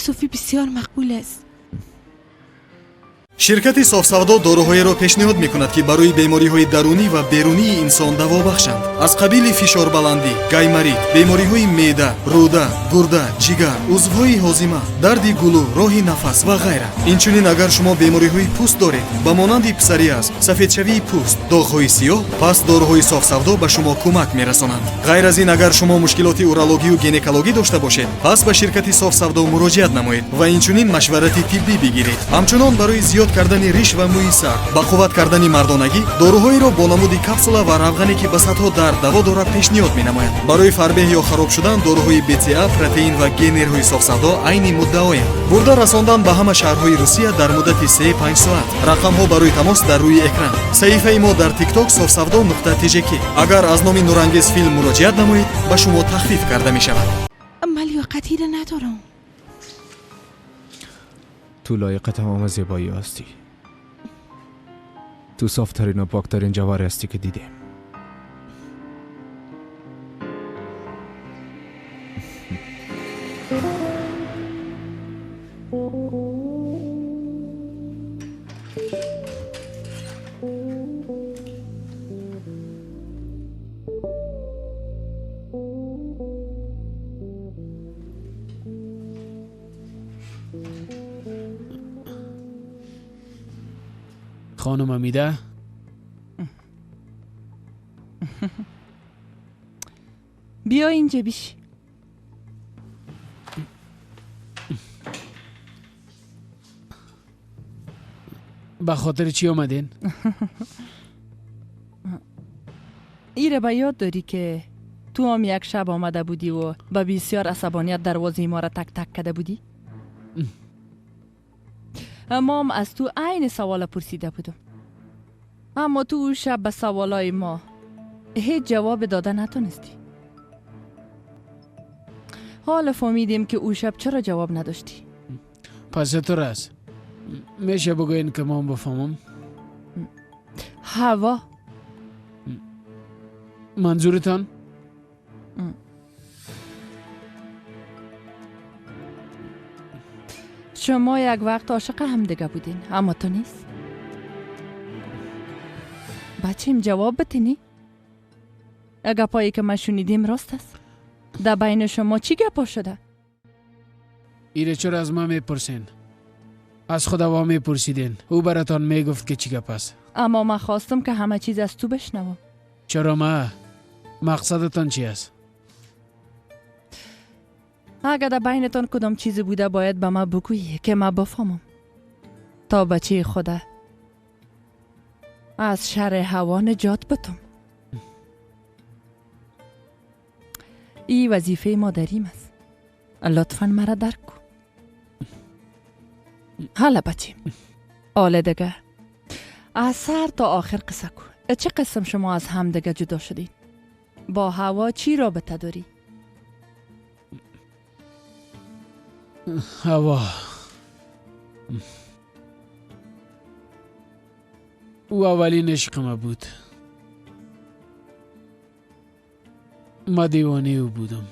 یوسفی بسیار مقبول است. شرکت صاف‌سودا داروهایی را پیشنهاد می‌کند که برای بیماری‌های درونی و بیرونی انسان دوا بخشند. از قبیل فشار بلندی، گایماریت، بیماری‌های معده، روده، گرده، جگر، عضوهای هاضمه، درد گلو، راه نفس و غیره. اینچنین اگر شما بیماری‌های پوست دارید، به مانند پسوریاز، سفیدشوی پوست، داغ‌های سیاه، پس داروهای صاف‌سودا به شما کمک می‌رسانند. غیر از این اگر شما مشکلات اورولوژی و گینکولوژی داشته باشید، پس به شرکت صاف‌سودا مراجعت نمایید و اینچنین مشورت طبی بگیرید. همچنان برای زیاد کردن ریش و موی سر، با قوت کردن مردانگی، داروهایی را با نمود کپسولا و روغنی که به سطح درد دوا دارد پیشنهاد می‌نماید. برای فربه یا خراب شدن داروهای BCA، پروتئین و گنرهای صاف‌سودا عین مدعایند. برده رساندن به همه شهرهای روسیه در مدت 3-5 ساعت. رقم ها برای تماس در روی اکران. صحیفه ما در تیک تاک صاف‌سودا.tjk. اگر از نام نورانگیز فیلم مراجعت نمایید به شما تخفیف کرده می شود. من لیاقتی را ندارم. تو لایق تمام زیبایی هستی. تو صافترین و پاکترین جوهر هستی که دیدیم. خانم امیده، بیا اینجا بیش. به خاطر چی آمدین؟ ایره به یاد داری که تو هم یک شب آمده بودی و با بسیار عصبانیت دروازه ما را تک تک کرده بودی؟ ما هم از تو عین سوال پرسیده بودم، اما تو اون شب به سوالای ما هیچ جواب داده نتونستی. حالا فهمیدیم که او شب چرا جواب نداشتی. پس تو راست میشه بگوین که ما بفهمم؟ هوا. منظورتان؟ شما یک وقت عاشق هم دیگه بودین، اما تو نیست. بچیم جواب بتینی؟ گپایی که ما شنیدیم راست است؟ در بین شما چی گپا شده؟ ایره چرا از ما میپرسین؟ از خدا میپرسیدین، او براتان میگفت که چی گپ است. اما من خواستم که همه چیز از تو بشنوم. چرا ما؟ مقصدتان چی است؟ اگر در بینتان کدام چیزی بوده باید به ما بگویی که ما بفهمم، تا بچه خدا از شر هوا نجات بتم. این وظیفه مادریم است. لطفاً مرا درک کن. حالا بچیم، حالا دیگه از سر تا آخر قصه کن. چه قسم شما از هم دیگه جدا شدین؟ با هوا چی رابطه داری؟ هوا او اولین عشق ما بود. ما دیوانه او بودم.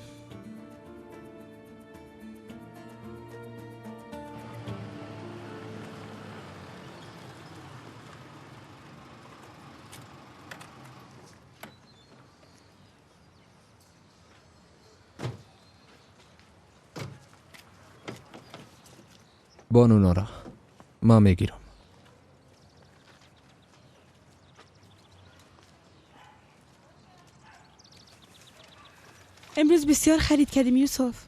بانو نارا، ما میگیرم. امروز بسیار خرید کردیم یوسف.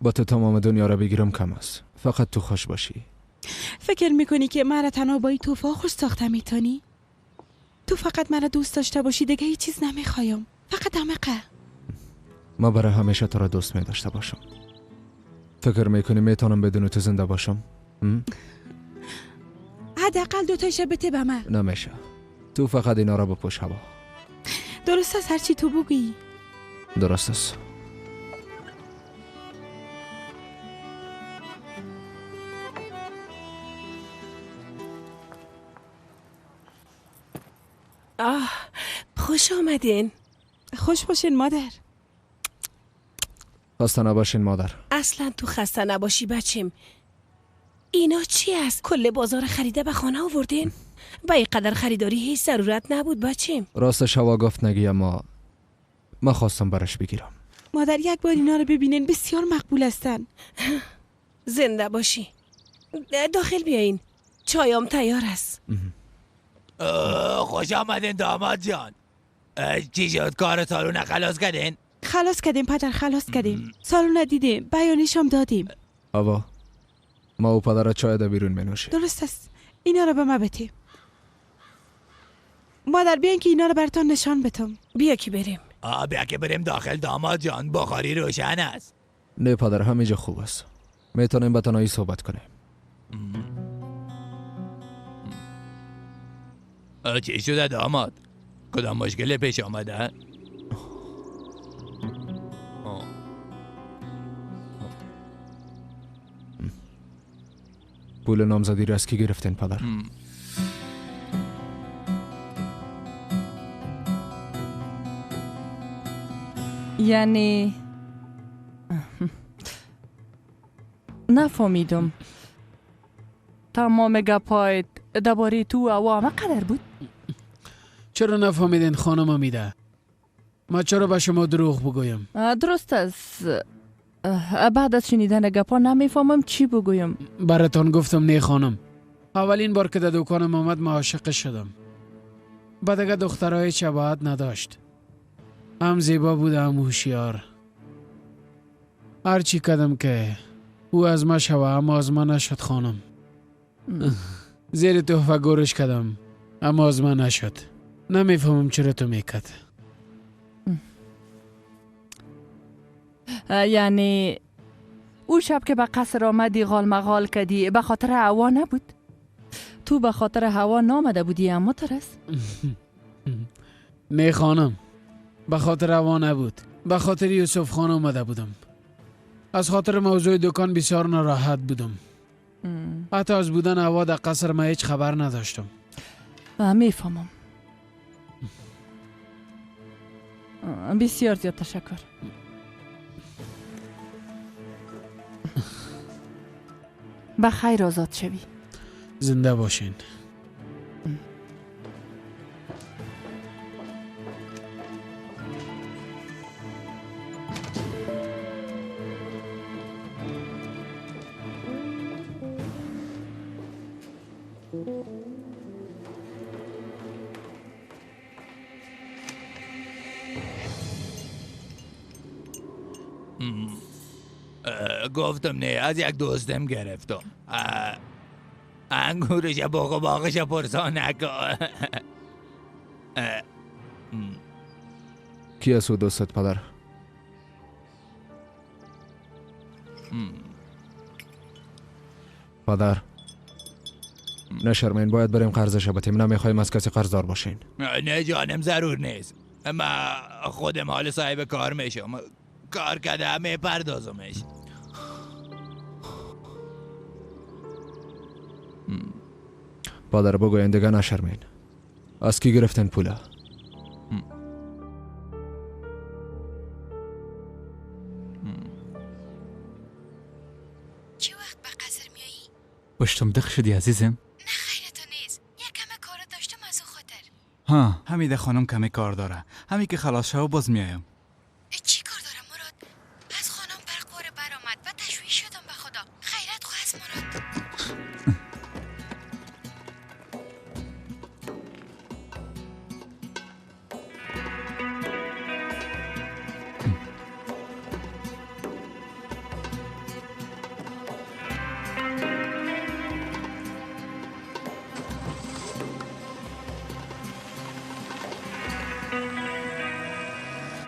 با تو تمام دنیا را بگیرم کم است. فقط تو خوش باشی. فکر میکنی که مرا تنها با این توفا خوش ساخته میتونی؟ تو فقط مرا دوست داشته باشی دیگه هیچ چیز نمیخوایم. فقط عمقه. ما برای همیشه تو را دوست میداشته باشم. فکر میکنی میتونم بدون تو زنده باشم؟ حداقل دو تایش بده به من. نمیشه. تو فقط اینا را بپوش هوا. درست است هرچی تو بگویی. درست است. آه، خوش آمدین. خوش باشین مادر. خسته نباشین مادر. اصلا تو خسته نباشی بچم. اینا چی است؟ کل بازار خریده به خانه آوردین؟ به این قدر خریداری هیچ ضرورت نبود بچم. راستش هوا گفت نگی، اما من خواستم برش بگیرم. مادر یک بار اینا رو ببینین، بسیار مقبول هستن. زنده باشی. داخل بیاین، چایم تیار است. خوش آمدین داماد جان. چی شد کار سالون خلاص کردین؟ خلاص کردیم پدر، خلاص کردیم. سالون دیدیم، بیانیش هم دادیم. آوا ما و پدر چای در بیرون می نوشیم. درست است. اینا رو به ما بده. مادر بیاین که اینا رو براتون نشان بدم. بیا که بریم. بیا که بریم داخل داماد جان، بخاری روشن است. نه پدر، همینجا خوب است. میتونیم به تنهایی صحبت کنیم. چی شده داماد؟ کدام مشکل پیش آمده؟ پول نامزدی را از کی گرفتین پدر؟ یعنی نفهمیدم. تمام گپایت درباره تو و همه قدر بود؟ چرا نفهمیدین خانم امیده؟ ما چرا به شما دروغ بگویم؟ درست است. بعد از شنیدن گپا نمیفهمم چی بگویم. براتان گفتم نه خانم. اولین بار که در دکانم آمد ما عاشق شدم. بعد دیگه دخترای شباهت نداشت. هم زیبا بود هم هوشیار. هرچی کردم که او از ما شوه اما از ما نشد خانم. زیر تحفه گورش کردم اما از ما نشد. نمیفهمم چرا تو میکرد. یعنی او شب که به قصر آمدی غال مغال کردی به خاطر هوا نبود؟ تو به خاطر هوا نامده بودی اما ترس؟ نه خانم، به خاطر هوا نبود، به خاطر یوسف خان آمده بودم. از خاطر موضوع دکان بسیار ناراحت بودم. حتی از بودن هوا در قصر ما هیچ خبر نداشتم. میفهمم. بسیار زیاد تشکر. به خیر آزاد شوی. زنده باشین. گفتم نه، از یک دوستم گرفتم. انگورش باغ و باغش پرسا نکن. کی از او دوستت پدر؟ پدر نشرمین، باید بریم قرضش بدیم. نمیخوایم از کسی قرضدار باشین. نه جانم، ضرور نیست. من خودم حال صاحب کار میشم. کار کده میپردازمش. پدر بگوین دیگه نشرمین. از کی گرفتن پوله؟ چی وقت به قصر میایی؟ پشتم دق شدی عزیزم؟ نه خیرتو نیست، یک کم کار داشتم از او خاطر. ها، حمیده خانم کمی کار داره. همین که خلاص شو باز میایم. چی کار دارم مراد؟ از خانم برقوار برآمد و تشویش شدم به خدا. خیرت خو از مراد.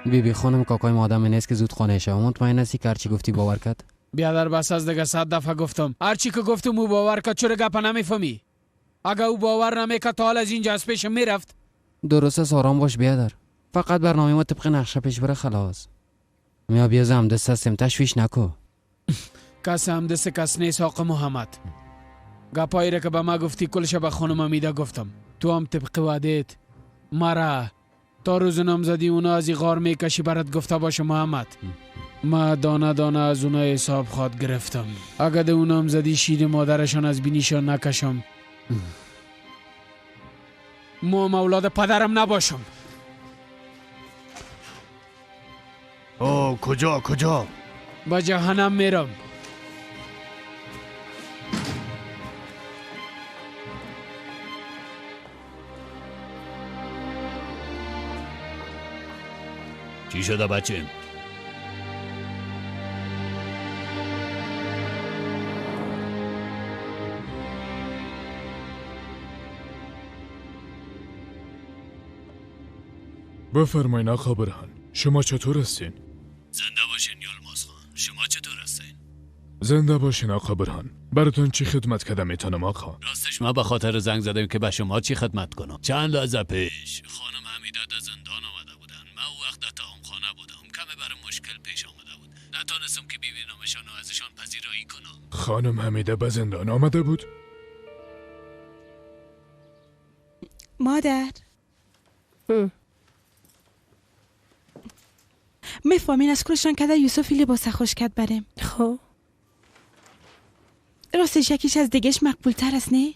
بی بی خانم کاکای ما آدم نیست که زود خانه شوه. مطمئن هستی که هرچی گفتی باور کرد؟ بیادر بس از دیگه 100 دفعه گفتم. هرچی که گفتم او باور کرد. چرا گپ نمیفهمی؟ اگه او باور نمیکرد تا حال از اینجا از پیشم میرفت. درست است، آرام باش بیادر. فقط برنامه ما طبق نقشه پیش بره خلاص. میا بیا هم دست هستیم، تشویش نکو. کس هم دست کس نیست آقا محمد. گپایی را که به ما گفتی کلش به خانم امیده گفتم. تو هم طبق وعده‌ات مرا تا روز نامزدی اونا از این غار میکشی برات گفته باشه محمد. ما دانه دانه از اونا حساب خواد گرفتم. اگه ده اونام زدی شیر مادرشان از بینیشان نکشم، ما اولاد پدرم نباشم. او کجا کجا؟ با جهنم میرم. چی شده بچه؟ بفرمایین آقا برهان، شما چطور هستین؟ زنده باشین یلماز خان، شما چطور هستین؟ زنده باشین آقا برهان، براتون چی خدمت کردم میتونم آقا؟ راستش ما به خاطر زنگ زدیم که به شما چی خدمت کنم. چند لحظه پیش خانم حمیده در زندان آمده بودن. من او وقت در طعامخانه بودم، کمی برام مشکل پیش آمده بود، نتانستم که ببینمشان و ازشان پذیرایی کنم. خانم حمیده به زندان آمده بود؟ مادر میفهمین از کلشان کده یوسفی لباس خوش کد برم. خب راستش یکیش از دیگهش مقبول تر است نه؟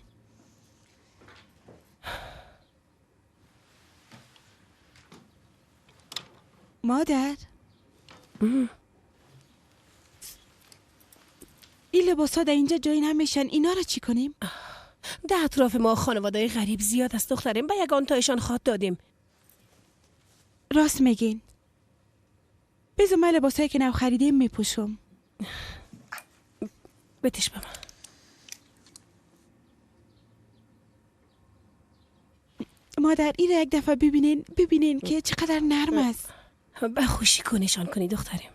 مادر این لباس ها در اینجا جای نمیشن، اینا را چی کنیم؟ در اطراف ما خانواده غریب زیاد است دخترم، به یگان تایشان خواد دادیم. راست میگین. بذار من لباسایی که نو خریدیم میپوشم. بتش به من. مادر این را یک دفعه ببینین، ببینین که چقدر نرم است. به خوشی کنشان کنی دخترم.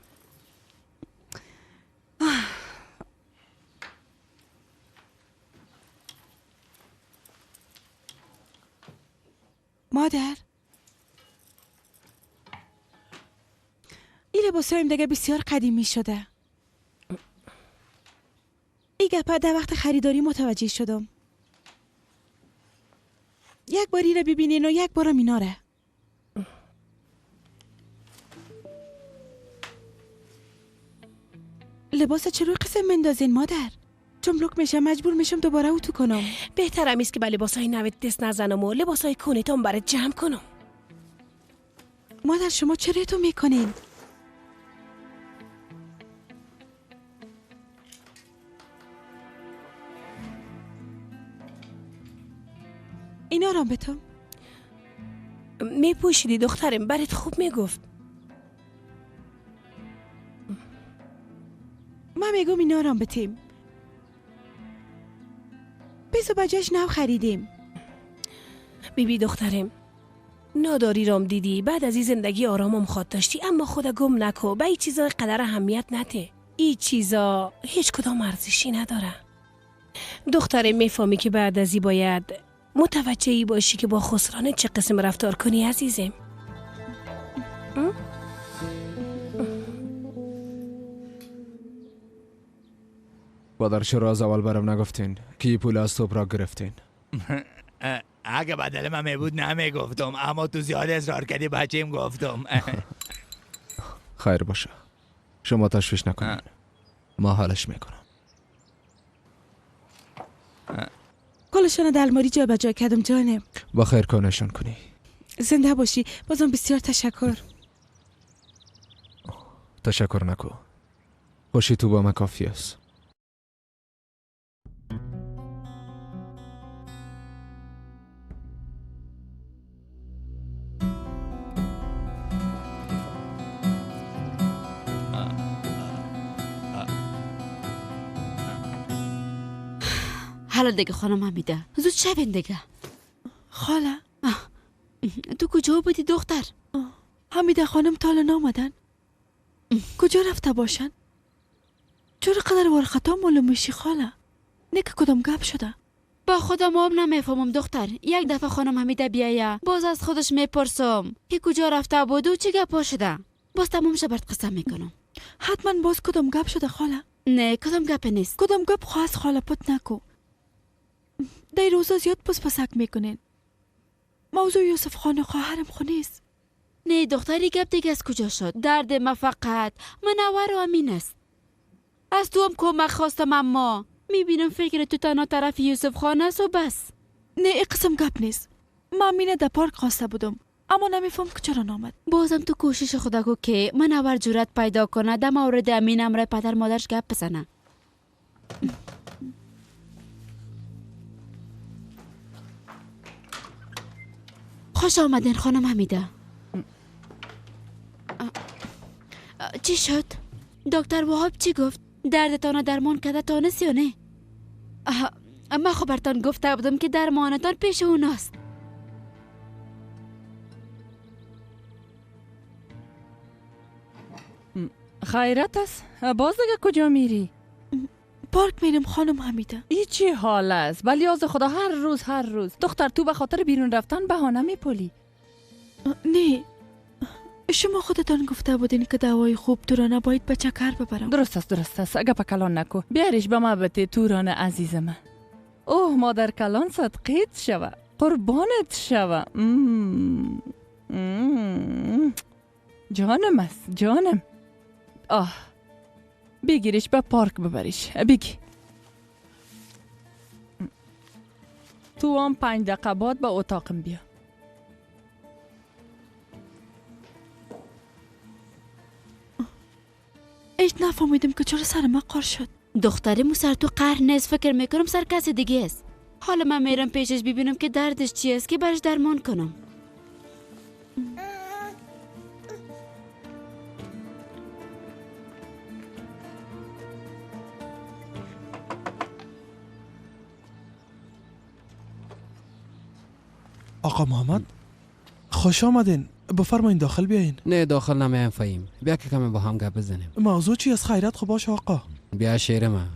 مادر این لباسایم دیگه بسیار قدیمی شده. این گپه در وقت خریداری متوجه شدم. یک باری را ببینین و یک بارم اینا را. لباس چرا قسم مندازین مادر؟ چون میشم مجبور میشم دوباره اتو کنم. بهتر همیست که به لباسای نوت دست نزنم و لباسای کهنه‌تان برات جمع کنم. مادر شما چرا تو میکنین؟ اینا را بتم میپوشیدی دخترم، برات خوب میگفت. من میگم اینا را بتیم. بزو بجاش نو خریدیم. بیبی دخترم ناداری رام دیدی، بعد از این زندگی آرامم خواد داشتی، اما خدا گم نکو، به این چیزا قدر اهمیت نده. این چیزا هیچ کدام ارزشی نداره دخترم. میفهمی که بعد از این باید متوجهی باشی که با خسرانه چه قسم رفتار کنی عزیزم. مادر چرا از اول برم نگفتین که پول از توپ را گرفتین؟ اگه بدل من می بود نمیگفتم، اما تو زیاد اصرار کردی بچیم گفتم. خیر باشه، شما تشویش نکنین، ما حالش میکنم. کلشان در الماری جا به جا کردم جانم. با خیر کنشان کنی. زنده باشی، بازم بسیار تشکر. تشکر نکو، خوشی تو با من کافی است. حالا دیگه خانم حمیده زود شوین دیگه. خاله تو کجا بودی دختر؟ حمیده خانم تا نامدن. کجا رفته باشن؟ چرا قدر وارخطا معلوم میشی خاله؟ نه که کدام گپ شده؟ با خودم آب نمیفهمم دختر. یک دفعه خانم حمیده بیایه باز از خودش میپرسم که کجا رفته بود و چه گپا شده. باز تمام شه برات قسم میکنم. حتما باز کدام گپ شده خاله؟ نه کدام گپ نیست. کدام گپ خواست خاله پت نکو. در روزا زیاد پس پسک میکنین. موضوع یوسف خان خواهرم خو نیست. نه دختری، گپ دیگه از کجا شد؟ درد ما فقط منور و امین است. از تو هم کمک خواستم، اما میبینم فکر تو تنها طرف یوسف خان است و بس. نه، ای قسم گپ نیست. من امینه در پارک خواسته بودم، اما نمیفهم که چرا نامد. بازم تو کوشش خدا کو که منور جرأت پیدا کنه در مورد امین امرای پدر مادرش گپ بزنه. خوش آمدین خانم حمیده. چی شد؟ دکتر وهاب چی گفت؟ دردتان درمان کرده تانست یا نه؟ ما خب برتان گفته بودم که درمانتان پیش اوناست. خیرت است، باز دیگه کجا میری؟ پارک میرم خانم حمیده. ای چی حال است؟ بلیاز خدا هر روز هر روز. دختر تو به خاطر بیرون رفتن بهانه میپولی. نه، شما خودتان گفته بودین که دوای خوب تورانه باید به چکر ببرم. درست است درست است، اگه کلان نکو، بیاریش به ما بته تورانه عزیز من. اوه مادر کلان صدقیت شوه، قربانت شوه. جانم است جانم. آه بگیریش به پارک ببریش. بگی تو هم 5 دقیقه بعد به اتاقم بیا. هیچ نفهمیدم که چرا سر ما قار شد. دختری سر تو قهر نیست، فکر میکنم سر کسی دیگه است. حالا من میرم پیشش ببینم که دردش چی است که برش درمان کنم. آقا محمد خوش آمدین، بفرمایین داخل بیاین. نه داخل نمیم فهیم، بیا که کمی با هم گپ بزنیم. موضوع چی از خیرت؟ خب باشه آقا. بیا شیر من،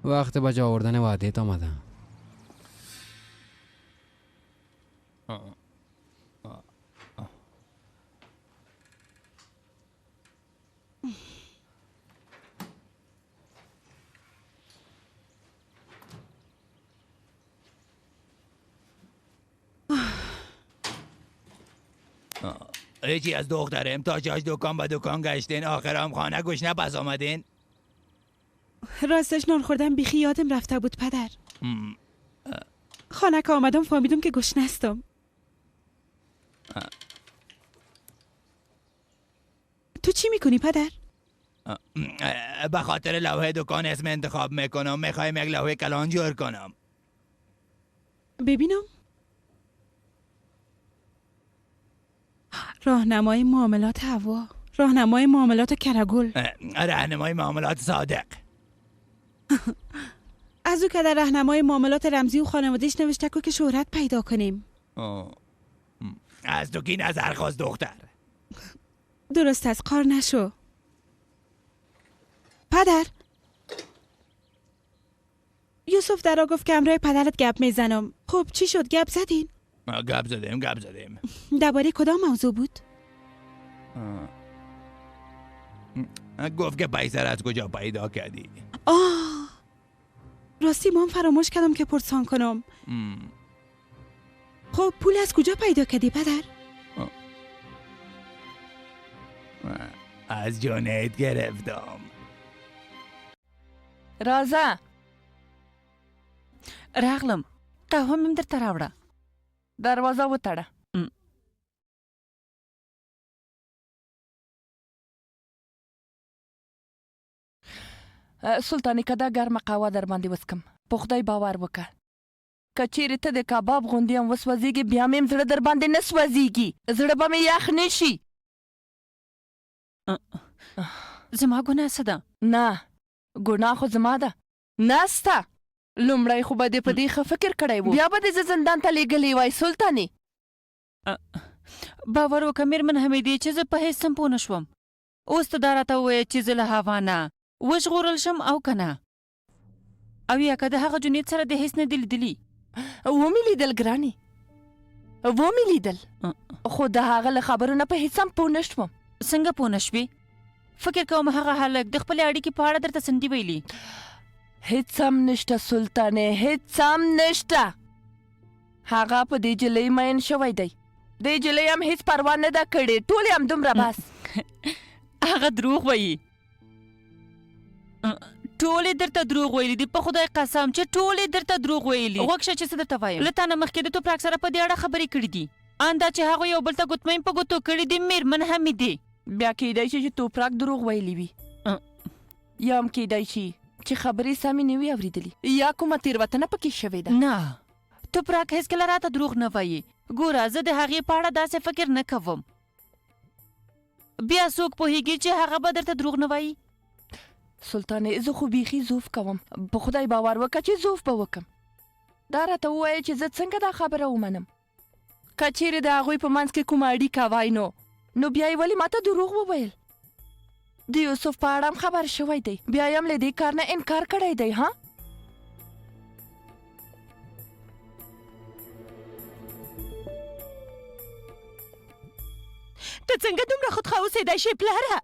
وقت بجا آوردن وعده آمده. هیچی از دخترم تا جاش دکان به دکان گشتین، آخرام خانه گوش پس آمدین. راستش نان خوردن بیخی یادم رفته بود پدر. خانه که آمدم فهمیدم که گشنه هستم. تو چی میکنی پدر؟ به خاطر لوحه دکان اسم انتخاب میکنم. میخوایم یک لوحه کلان جور کنم. ببینم. راهنمای معاملات هوا، راهنمای معاملات کرگل، راهنمای معاملات صادق. از او که در راهنمای معاملات رمزی و خانوادهش نوشته کو که شهرت پیدا کنیم. از تو کی نظر خواست دختر؟ درست از قار نشو پدر. یوسف درا گفت که امرای پدرت گپ میزنم. خب چی شد؟ گپ زدین؟ گپ زدیم گپ زدیم. درباره کدام موضوع بود؟ گفت که پیسه از کجا پیدا کردی. آه راستی من فراموش کردم که پرسان کنم. خب پول از کجا پیدا کردی پدر؟ از جونید گرفتم. راځه. راغلم، قهوه مې درته راوړه. دروازه وتړه. سلطانې که دا ګرمه قهوه در باندې وڅکم، په خدای باور وکړه که چیرې ته د کباب غوندې هم وسوځېږي، بیا مې هم زړه در باندې نه سوځېږي، زړه به مې یخ نه شي. زما ګناه څه ده؟ نه ګناه خو زما ده، نه ستا. لومړی خو به دې په دې ښه فکر کړی و، بیا به دې زه زندان ته لېږلې وای سلطانې. باور وکړه مېرمن حمیدې چې زه په هېڅ هم پوه نه شوم. اوس ته دا راته ووایه چې زه له هوا نه وژغورل شم او که نه، او یا که د هغه جنید سره دې هېڅ نه دي لیدلي؟ ومې لیدل ګرانې، ومې لیدل، خو د هغه له خبرو نه په هېڅ هم پوه نه شوم. څنګه پوه نه شوې؟ فکر کوم هغه هلک د خپلې اړیکې په اړه درته څه نه دي ویلي. هېڅ هم نشته سلطانې، هېڅ هم نشته. هغه په دې جلۍ مین شوی دی، دې جلۍ هم هیڅ پروا نه ده کړې، ټولې همدومره بس. هغه دروغ وایي، ټولې درته دروغ ویلي دي، په خدای قسم چې ټولې درته دروغ ویلي. غوږ شه چې څه درته وایم. له تا نه مخکې د توپراک سره په دې اړه خبرې کړې دي، ان دا چې هغوی یو بل ته ګوتمۍ په ګوتو کړي دي. میرمن حمیدې بیا کیدای شي چې توپراک دروغ ویلي وي، یا هم کیدای شي چې خبرې سمې نه وي اورېدلي، یا کومه تېروتنه پکې شوې ده. نه، توپراک هیڅکله راته دروغ نه وایي. ګوره، زه د هغې په اړه داسې فکر نه کوم. بیا څوک پوهیږي چې هغه به درته دروغ نه وایي؟ سلطانې، زه خو بیخي ضعف کوم، په خدای باور وکړه چې ضعف به وکم. دا راته ووایه چې زه څنګه دا خبره ومنم؟ که چیرې د هغوی په منځ کې کومه اړیکه وای نو بیا یې ولې ماته دروغ وویل؟ د یوسف په اړه هم خبر شوی دی، بیا یې هم له دې کار نه انکار کړی دی. ها، ته څنګه دومره خودخواه اوسېدای شې پلاره؟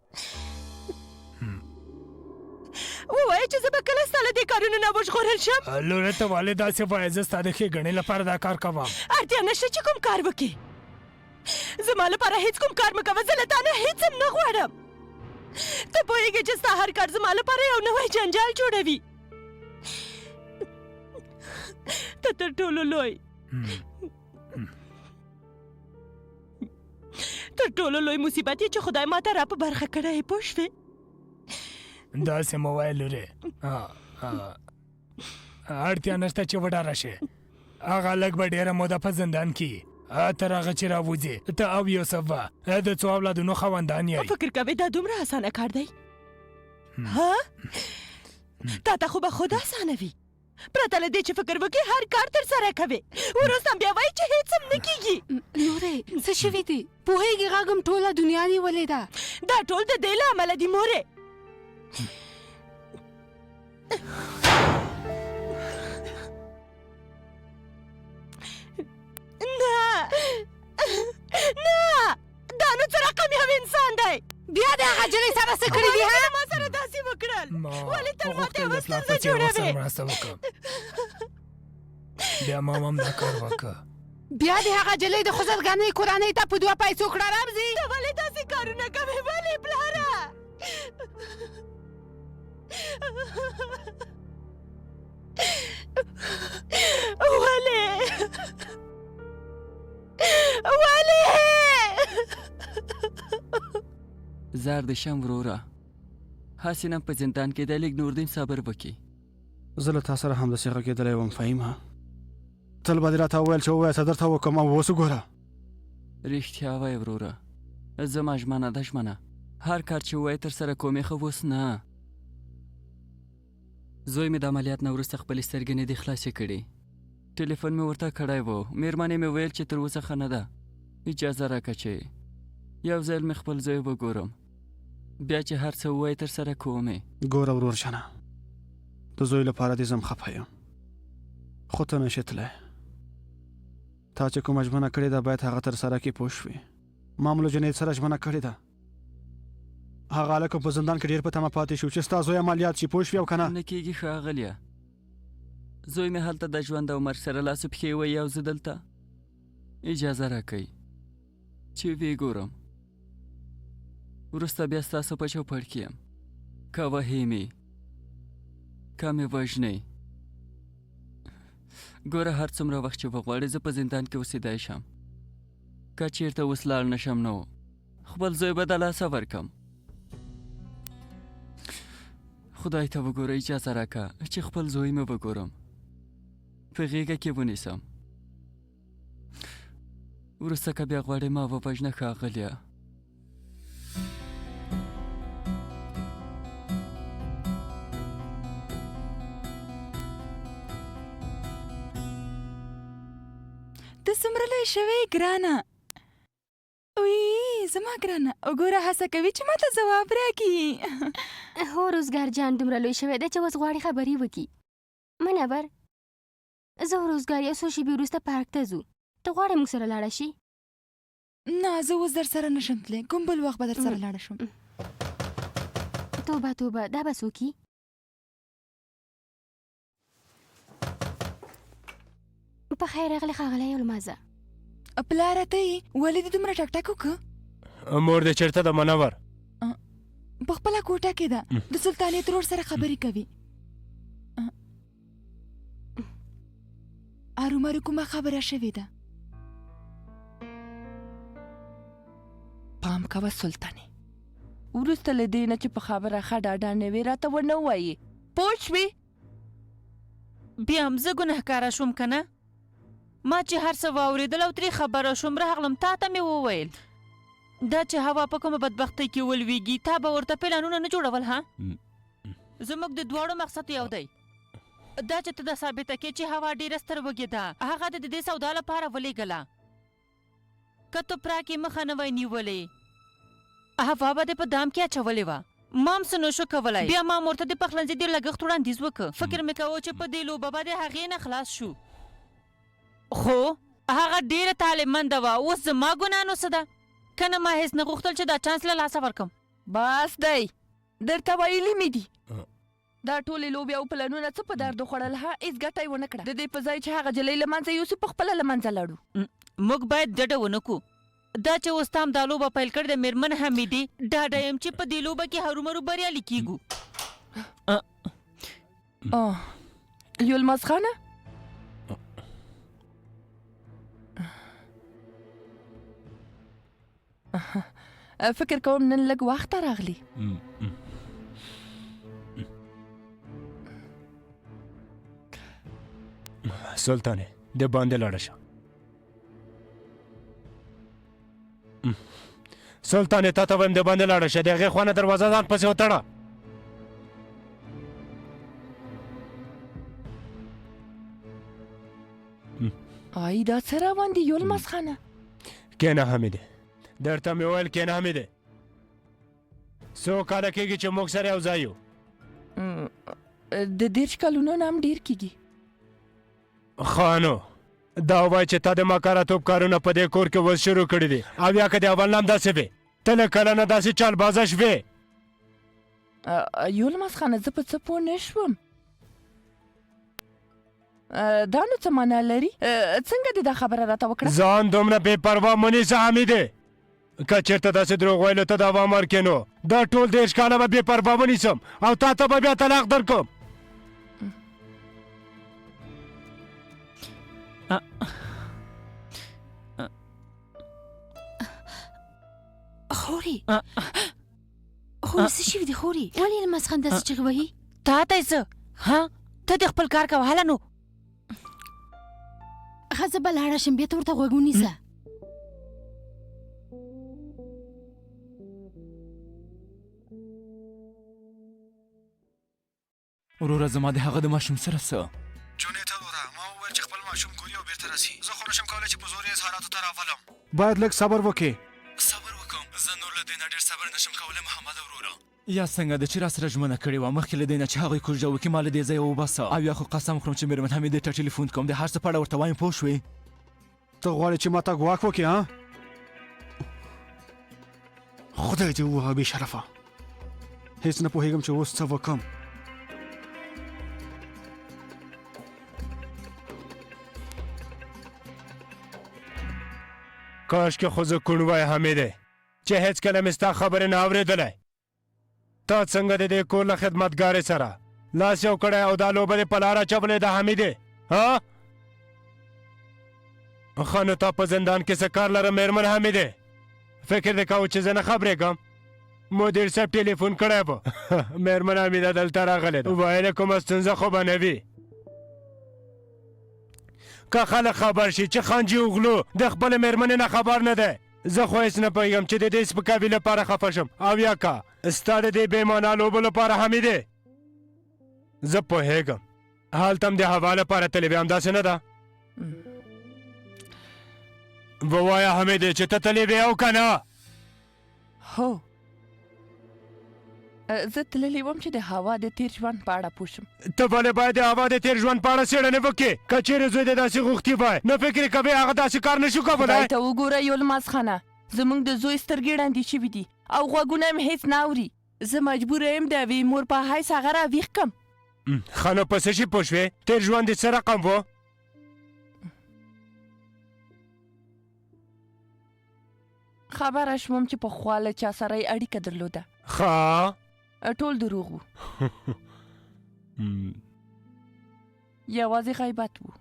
ووایه چې زه به کله ستا له دې کارونو نه وژغورل شم؟ لوره، ته ولې داسې وایې؟ زه ستا د ښېګڼې لپاره دا کار کوم. اړتیا نشته چې کوم کار وکړې. زما لپاره هیڅ کوم کار مه کوه، زه له تا نه هیڅ هم نه غواړم. ته پوهېږې چې ستا هر کار زما لپاره یو نوی جنجال جوړوي. ته تر ټولو لوی مصیبت یې چې خدای ماته را په برخه کړی، پوه شوې؟ داسې مه وایه لورې، اړتیا نشته چې وډاره شې. هغه لږ به ډېره موده په زندان کې، تر هغه چې راوځي ته او یوسف به د څو اولادونو خاوندان یئ. فکر کوې دا دومره اسانه کار دی؟ ها، تا ته خو به خود اسانه وي، پرته له دې چې فکر وکړې هر کار ترسره کوې، وروسته هم بیا وایي چې هیڅ هم نه کیږي. لورې، څه شوي دي؟ پوهېږې غږ هم ټوله دنیا نیولې ده. دا ټول د دې له امله دي مورې. نه نه، دا نو څه رقم یو انسان دی؟ بیا د هغه جلۍ سره څه کړي دي؟ ها، ما سره داسې وکړل؟ ولې تل ماته یوه ستونزه جوړوې؟ مرسته وکړم، بیا ما هم دا کار وکړ. بیا د هغه جلۍ د خسرګنۍ کورنۍ ته په دوه پیسو کړه رمزي. ته ولې داسې کارونه کوې؟ ولې پلاره؟ ولې ولې؟ زار دې شم وروره، هسې نه په زندان کې دی، لږ نور دې صبر وکړي. زه له تا سره همداسې غږېدلی وم فهیمه، تل به دې راته وویل چې ووایه څه درته وکړم، او اوس وګوره. رښتیا وایې وروره، زما ژمنه ده، ژمنه، هر کار چې ووایې ترسره کوم یې. خو اوس نه، زوی مې د عملیات نه وروسته خپلې سترګې نه دي خلاصې کړې. ټلیفون مې ورته کړی و، میرمنې مې ویل چې تر اوسه ښه نه ده، اجازه راکړه چې یو ځل مې خپل زوی وګورم، بیا چې هر څه ووایې ترسره کوم یې. ګوره ورور جانه، د زوی لپاره دې زم خفه یم، خو ته نشې تللی. تا چې کومه ژمنه کړې ده باید هغه ترسره کړې، پوه شوې؟ ما هم له جنید سره ژمنه کړې ده. هغه هلک په زندان کې ډېر په تمه پاتې شو چې ستا زوی عملیات شي، پوه شوې او که نه؟ نه کېږي ښاغلیه، زوی مې هلته د ژوند او مرګ سره لاس پښې وهي او زه دلته. اجازه راکړئ چې ویې ګورم، وروسته بیا ستاسو په چوپړ کې یم. که وهې مې، که مې وژنئ، ګوره هر څومره وخت چې وغواړې زه په زندان کې اوسېدای شم. که چیرته اوس لاړ نه شم نو خپل زوی به د لاسه ورکم. خدای ته وګوره، اجازه راکړه چې خپل زوی مې وګورم، په غېږه کې ونیسم. وروسته که بیا غواړې ما ووژنه ښاغلیه. ته څومره لوی شوې ګرانه؟ وی زما ګرانه، وګوره هڅه کوي چې ماته ځواب راکړي. هو روزګار جان دومره لوی شوی دی چې اوس غواړي خبرې وکړي. منور، زه او روزګار یو څو شېبې وروسته پارک ته ځو، ته غواړې موږ سره لاړه شي؟ نه، زه اوس در سره نه شم تللی، کوم بل وخت به در سره لاړه شم. توبه توبه، دا به څوک وي؟ په خیر راغلې ښاغلی المازه. پلاره ته یې ولې دې دومره ټک ټک وکړ؟ مور دې چېرته ده منور؟ په خپله کوټه کې ده، د سلطانې ترور سره خبرې کوي. ارومرو کومه خبره شوې ده. پام کوه سلطانې، وروسته له دې نه چې په خبره ښه ډاډه نه وې راته ونه وایې، پوه شوې؟ بیا هم زه ګنهکاره شوم که نه؟ ما چې هر څه واورېدل او ترې خبره شوم، راغلم تا ته مې وویل دا چې هوا په کومه بدبختۍ کې ولویږي تا به ورته پلانونه نه جوړول. ها، زموږ د دواړو مقصد یو دی، دا چې ته دا ثابته کړې چې هوا ډېره ستروږې ده، هغه د دې سودا لپاره ولېږله. که توپراک یې مخه نه وای نیولې هوا به دې په دام کې اچولې وه. ما هم څه نه شو کولی. بیا ما ورته د پخلنځي د لګښت وړاندیز وکړ. فکر مې کاوه چې په دې لوبه به د هغې نه خلاص شو، خو هغه ډېره طالعمنده وه. اوس زما ګناه نو څه ده؟ که نه ما هېڅ نه غوښتل چې دا چانس له لاسه ورکړم. بس دی، درته ویلي مې دي، دا ټولې لوبې او پلانونه څه په درد وخوړل؟ ها، هېڅ ګټه یې ونه کړه. د دې په ځای چې هغه جلۍ له منځه یوسو، په خپله له منځه لاړو. موږ باید ډډه ونه کړو. دا چې اوس تا هم دا لوبه پیل کړې ده میرمن حمیدې، ډاډه یم چې په دې لوبه کې هرومرو بریالي کیږو. یولماز خانه، فکر کوم نن لږ وخته راغلی. سلطانې د باندې لاړه شه. سلطانې تا ته وایم د باندې لاړه شه، د هغې خوا نه دروازه ځان پسې وتړه. آی دا څه روان دي یولماز خانه؟ کښېنه حمیدې، درته مې وویل کښېنه حمیدې. څو کاله کېږي چې موږ سره یو ځای یو؟ د 30 کلونو نه هم ډېر کېږي. ښه نو دا ووایه چې تا د مکارتوب کارونه په دې کور کې اوس شروع کړي دي، او یا که د اول نه هم داسې وې؟ ته له کله نه داسې چالبازه شوې؟ یولماز خانه، زه په څه پوه نه شوم. دا نو څه معنا لري؟ څنګه دې دا خبره راته وکړه؟ ځان دومره بې پروا مه نیسه حمیدې. که چېرته داسې دروغ ویلو ته دوام ورکړې نو دا ټول 30 کاله به بې پروا ونیسم او تا ته به بیا طلاق درکړم. خورې، خورې څه شوي دي؟ خورې ولې یلماز خان داسې چیغې وهي؟ تا ته یې څه؟ ها، ته دې خپل کار کوه. هله نو ښه، زه به لاړه شم، بیا ته ورته غوږ ونیسه. وروره زما د هغه د ماشوم سره څه؟ جونیته وروره، ما وویل چې خپل ماشوم ګوري او بیرته راځي. زه خو نشم کولی چې په زور یې اظهاراتو ته راولم. باید لږ صبر وکړې. صبر وکړم؟ زه نور له دې نه ډېر صبر نشم کولی محمد وروره. یا څنګه د چې را سره ژمنه کړې وه مخکې له دې نه چې هغوی کوژده وکړي ما له دې ځایه وباسه، او یا خو قسم خورم چې مېرمن حمیدې ته ټلیفون کوم، د هر څه په اړه ورته وایم، پوه شوې؟ ته غواړې چې ما ته ګواښ وکړې؟ ها، خدای دې ووهه بې شرفه. هېڅ نه پوهېږم چې اوس څه وکړم. کاشکې خو زه کوڼ وای حمیدې، چې هېڅکله مې ستا خبرې نه اورېدلی. تا څنګه د دې کور له خدمتګارې سره لاس یو کړی او دا لوبه دې په لاره اچولې ده حمیدې؟ ها، ښه نو تا په زندان کې څه کار لره مېرمن حمیدې؟ فکر دې کاوه چې زه نه خبرېږم؟ مدیر صاحب ټلیفون کړی و، مېرمن حمیده دلته راغلې ده، ویل کومه ستونزه خو به نه وي. که خلک خبر شي چې خانجي اوغلو د خپلې مېرمنې نه خبر نه دی، زه خو هېڅ نه پوهېږم چې د دې سپکاوي لپاره خفه شم او یا که ستا د دې بې معنا لوبو لپاره حمیدې. زه پوهېږم هلته هم د هوا لپاره تللې وې، همداسې نه ده؟ ووایه حمیدې چې ته تللې وې او که نه؟ هو، زه تللې وم چې د هوا د تېر ژوند په اړه پوه شم. ته ولې باید د هوا د تېر ژوند په اړه څېړنې وکړې؟ که چېرې زوی دې داسې غوښتي وای نو فکر یې کوې هغه داسې کار نشو کولی؟ خدای ته وګوره یولماز خانه، زموږ د زوی سترګې ړندې شوې دي او غوږونه هم هېڅ نه اوري. زه مجبوره یم د یوې مور په حیث هغه راویښ کړم. ښه نو په څه شي پوه شوې؟ تېر ژوند دې څه رقم و؟ خبره شوم چې پخوا له چا سره یې اړیکه درلوده. ښه، ټول دروغ وو، یوازې غیبت وو.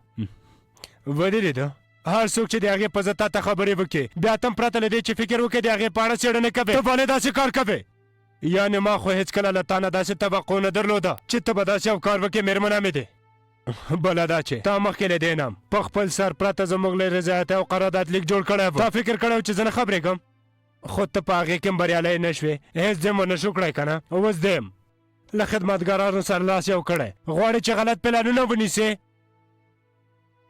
ودې لیده هر څوک چې د هغې په ضد تا ته خبرې وکړي، بیا ته هم پرته له دې چې فکر وکړې د هغې په اړه څېړنه کوې. ته ولې داسې کار کوې؟ یعنې ما خو هېڅکله له تا نه داسې توقع نه درلوده چې ته به داسې یو کار وکړې. مېرمنه مې دې بله دا چې تا مخکې له دې نه په خپل سر پرته زموږ له رضایت او قرارداد لیک جوړ کړی و. تا فکر کړی و چې زه نه خبرېږم، خو ته په هغې کې هم بریالی نه شوې. هېڅ دې هم ونه شو کړی که نه. اوس دې هم له خدمتګارانو سره لاس یو کړی، غواړې چې غلط پلانونه ونیسې.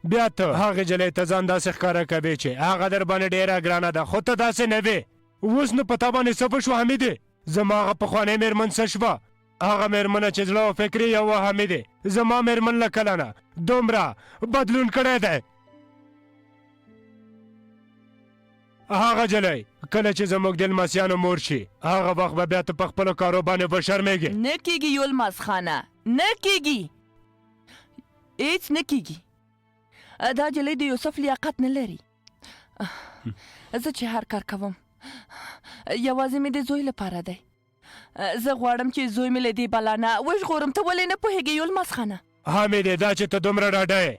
بیا ته هغې جلۍ ته ځان داسې ښکاره کوې چې هغه در باندې ډېره ګرانه ده، خو ته داسې نه وې. اوس نو په تا باندې څه وشوه حمیدې؟ زما هغه پخوانۍ مېرمن څه شوه؟ هغه مېرمنه چې زړه او فکر یې یو وه حمیدې، زما مېرمن له کله نه دومره بدلون کړی دی. هغه جلۍ کله چې زموږ د لمسیانو مور شي، هغه وخت به بیا ته په خپلو کارو باندې وشرمېږې. نه کېږي یولماز خانه، نه کېږي، هېڅ نه کېږي. دا جلۍ د یوسف لیاقت نه لري. زه چې هر کار کوم یوازې مې د زوی لپاره دی. زه غواړم چې زوی مې له دې بلا نه وژغورم. ته ولې نه پوهېږې یولماز خانه؟ حمیدې، دا چې ته دومره ډاډه یې،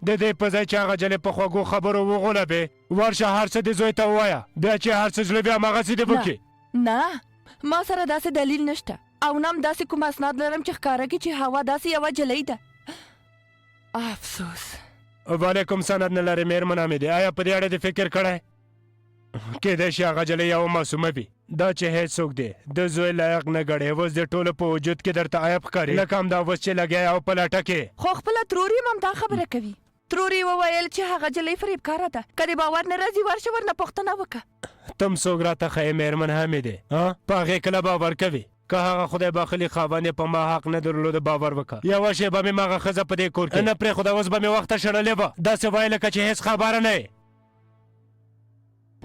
د دې په ځای چې هغه جلۍ په خوږو خبرو وغولوې، ورشه هر څه دې زوی ته ووایه، بیا چې هر څه زړه وي هماغسې دې وکړي. نه، ما سره داسې دلیل نشته او نه هم داسې کوم اسناد لرم چې ښکاره کړي چې هوا داسې یوه جلۍ ده. افسوس. ولې کوم سند نه لرې مېرمن حمیدې؟ آیا په دې اړه دې فکر کړی؟ کېدای شي هغه جلۍ یوه معصومه وي. دا چې هېڅوک دې د زوی لایق نه ګڼې، اوس دې ټولو په وجود کې درته عیب ښکاري، لکه همدا اوس چې لګیا او په لټه کې. خو خپله ترور یې هم دا خبره کوي. ترور یې وویل چې هغه جلۍ فریبکاره ده، که دې باور نه راځي ورشه ورنه پوښتنه وکړه. ته هم څوک راته ښیې مېرمن حمیدې؟ په هغې کله باور کوي؟ که هغه خدای بخښلي خاوند یې په ما حق نه درلود باور وکړه. یوه شېبه مې هغه ښځه په دې کور کې نه پرېښوده، اوس به مې وخته شړلې وه. داسې وایې لکه چې هېڅ خبره نه یې.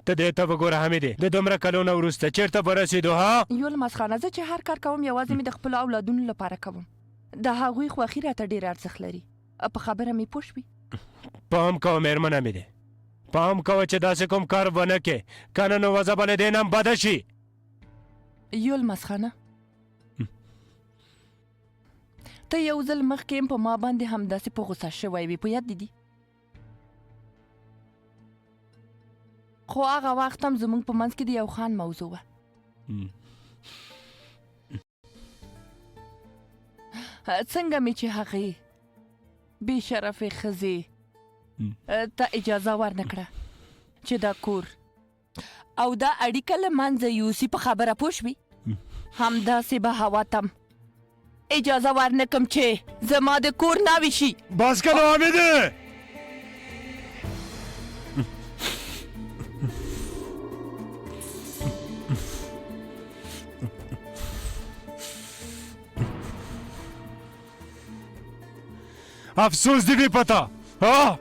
ته دې ته وګوره حمیدې، د دومره کلو نه وروسته چېرته ورسېدو؟ ها یولماز خانه، زه چې هر کار کوم یوازې مې د خپلو اولادونو لپاره کوم. د هغوی خوښي راته ډېر ارزښت لري. په خبره مې پوه شوې؟ پام کوه مېرمن حمیدې، پام کوه چې داسې کوم کار ونه کړې، که نه نو وضع به له دې نه هم بده شي. یولماز خانه، ته یو ځل مخکې هم په ما باندې همداسې په غوسه شوی وې، په یاد دې دي؟ خو هغه وخت هم زموږ په منځ کې د یو خان موضوع وه. څنګه مې چې هغې بې شرفې ښځې ته اجازه ورنکړه چې دا کور او دا اړیکه له منځه یوسي، په خبره پوه شوې؟ همداسې به هوا ته اجازه ورنکم چې زما د کور ناوې شي. بس که نو حمیدې. افسوس دې وي پتا. ها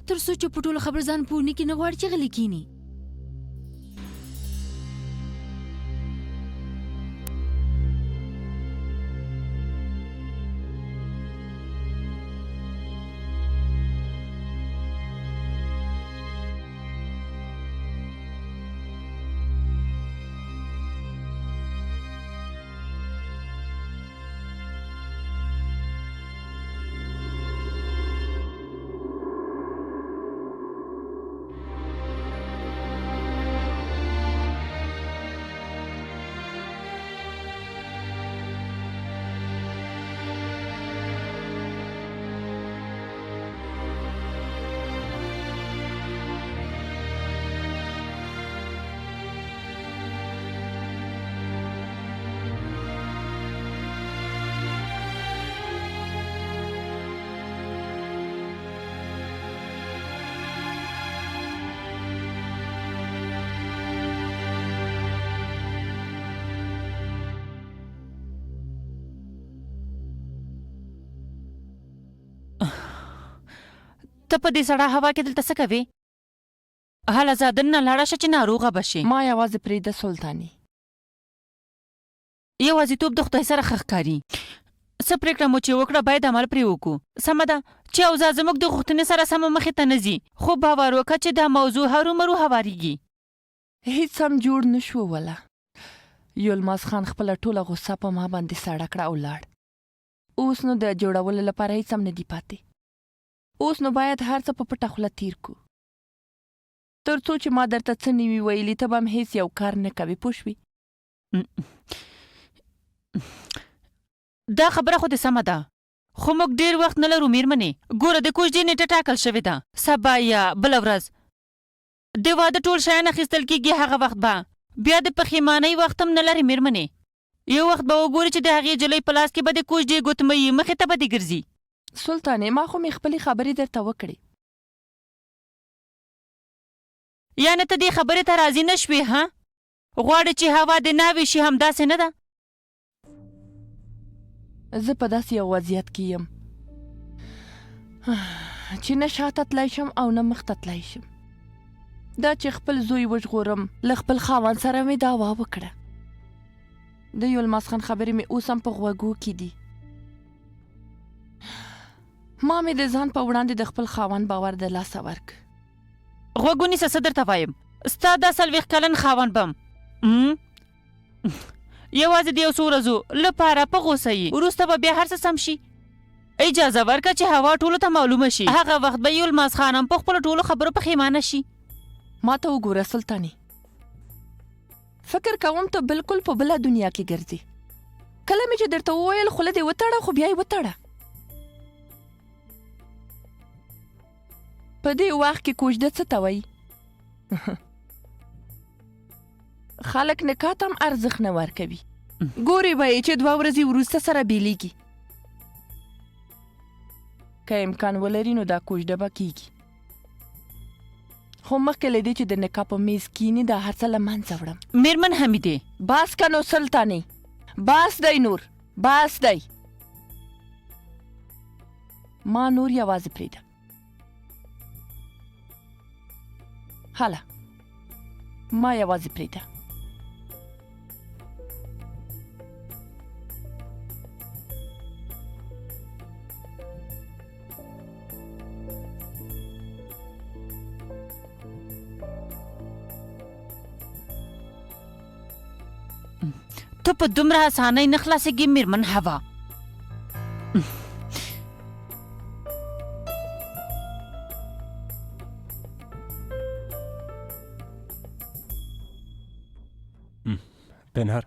تر څو چې په ټولو خبرو ځان پوه نه کړي، نه غواړي چې غلی کښېني. ته په دې سړه هوا کې دلته څه کوې؟ هله ځه دننه لاړه شه چې ناروغه به شې. ما یوازې پرېږده سلطاني. یوازیتوب د خدای سره ښه ښکاري. څه پرېکړه مو چې وکړه باید عمل پرې وکړو. سمه ده چې اوضاع زموږ د غوښتنې سره سمه مخې ته نه ځي، خو باور وکړه چې دا موضوع هرومرو هواریږي. هیڅ هم جوړ نه شو وله. یولماز خان خپله ټوله غوسه په ما باندې سړه کړه او لاړ. اوس نو د جوړولو لپاره هیڅ هم نه دي پاتې. اوس نو باید هر څه په پټه خوله تیر کړو. تر څو چې ما درته څه نه وي ویلي ته به هم هیڅ یو کار نه کوې، پوه شوې؟ دا خبره خو دې سمه ده، خو موږ ډېر وخت نه لرو میرمنې. ګوره د کوژدې نیټه ټاکل شوې ده، سبا یا بله ورځ د واده ټول شیان اخیستل کیږي. هغه وخت به بیا د پښیمانۍ وخت هم نه لرې میرمنې. یو وخت به وګوري چې د هغې جلۍ په لاس کې به د کوژدې ګوتمۍ وي، مخې ته به دې ګرځي. سلطانې ما خو مې خپلې خبرې درته وکړې. یعنې ته دې خبرې ته راضي نه شوې؟ ها، غواړې چې هوا دې ناوې شي، همداسې نه ده؟ زه په داسې یو وضعیت کې یم چې نه شاته تلای شم او نه مخته تلای شم. دا چې خپل زوی وژغورم له خپل خاوند سره مې دعوا وکړه. د یولماز خان خبرې مې اوس هم په غوږو کې دي. ما مې د ځان په وړاندې د خپل خاوند باور د لاسه ورک. غوږ ونیسه څه درته وایم. ستا دا 40 کلن خاوند بم یوازې د یو څو ورځو لپاره په غوسه یي، وروسته به بیا هر څه سم شي. اجازه ورکړه چې هوا ټولو ته معلومه شي. هغه وخت به یولماز خان هم په خپلو ټولو خبرو پښیمانه شي. ما ته وګوره سلطانې، فکر کوم ته بالکل په بله دنیا کې ګرځې. کله مې چې درته وویل خوله دې وتړه، خو بیا یې وتړه. په دې وخت کې کوژده څه ته وایي؟ خلک نکاح ته هم ارزښت نه ورکوي. ګورې به یې چې 2 ورځې وروسته سره بېلېږي. که امکان ولري نو دا کوژده به کیږي، خو مخکې له دې چې د نکاح په میز کیني دا هر څه له منځه وړم. میرمن حمیدې بس که نو سلطانې، بس دی نور، بس دی. ما نور یوازې پرېږده. هله ما یوازې پرېږده. ته په دومره اسانۍ نه خلاصېږې میرمن هوا. پنهر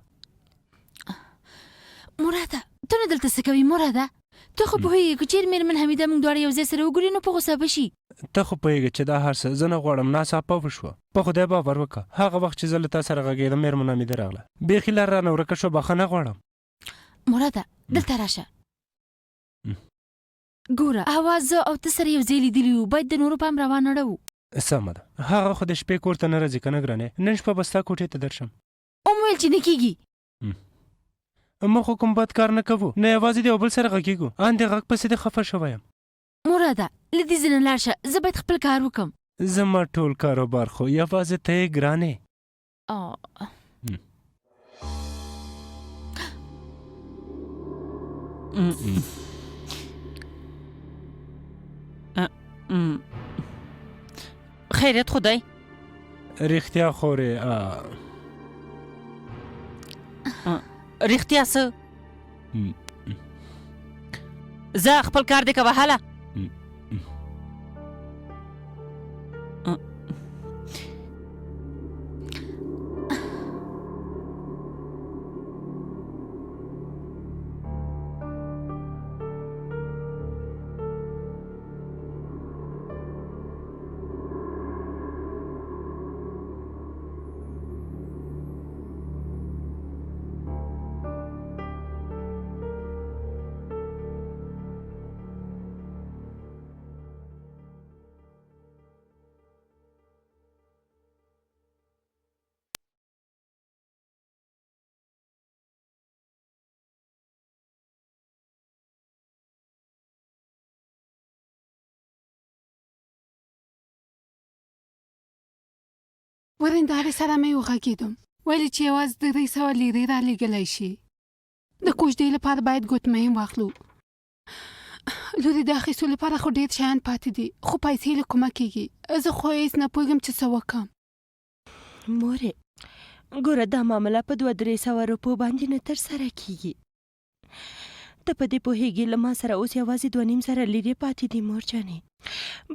مراده ته نو دلته څه کوې؟ مراده ته خو پوهېږې که چېرې میرمن حمیده موږ دواړه یو ځای سره وګوري نو په غوسه به شي. ته خو پوهېږې چې دا هر څه زه نه غواړم. ناڅاپه وشوه. په خدای باور وکړه، هغه وخت چې زه له تا سره غږېدم میرمن حمیده راغله، بیخي لاره رانه ورکه شوه. بخښنه غواړم. مراده دلته راشه. ګوره هوا زه او ته سره یو ځای لیدلي یو، باید د نورو پام راوانه ړوو. سمه ده، هغه خو د شپې کور ته نه راځي که نه ګرانې؟ نن شپه به ستا کوټې ته درشم. ومې ویل چې نه کېږي. موږ خو کوم بد کار نه کوو، نه یوازې د یو بل سره غږېږو. ان د غږ پسې دې خفه شوی یم. مراده له دې ځای نه لاړ شه، زه باید خپل کار وکړم. زما ټول کاروبار خو یوازې ته یې ګرانې. خیریت خدای؟ رښتیا خورې. رښتیا څه؟ ځه خپل کار دې کوه. هله ورېندارې سره مې وغږېدم، ویل چې یوازې 300 لیرې رالیږلی شي. د کوژدې لپاره باید ګوتمۍ هم واخلو. لورې، د اخیستو لپاره خو ډېر شیان پاتې دي، خو پیسې له کومه کېږي؟ زه خو هېڅ نه پوهېږم چې څه وکړم. مورې ګوره، دا معامله په 200-300 روپو باندې نه ترسره کېږي. ته په دې پوهېږې له ما سره اوس یوازې 2,500 لیرې پاتې دي مور جانې.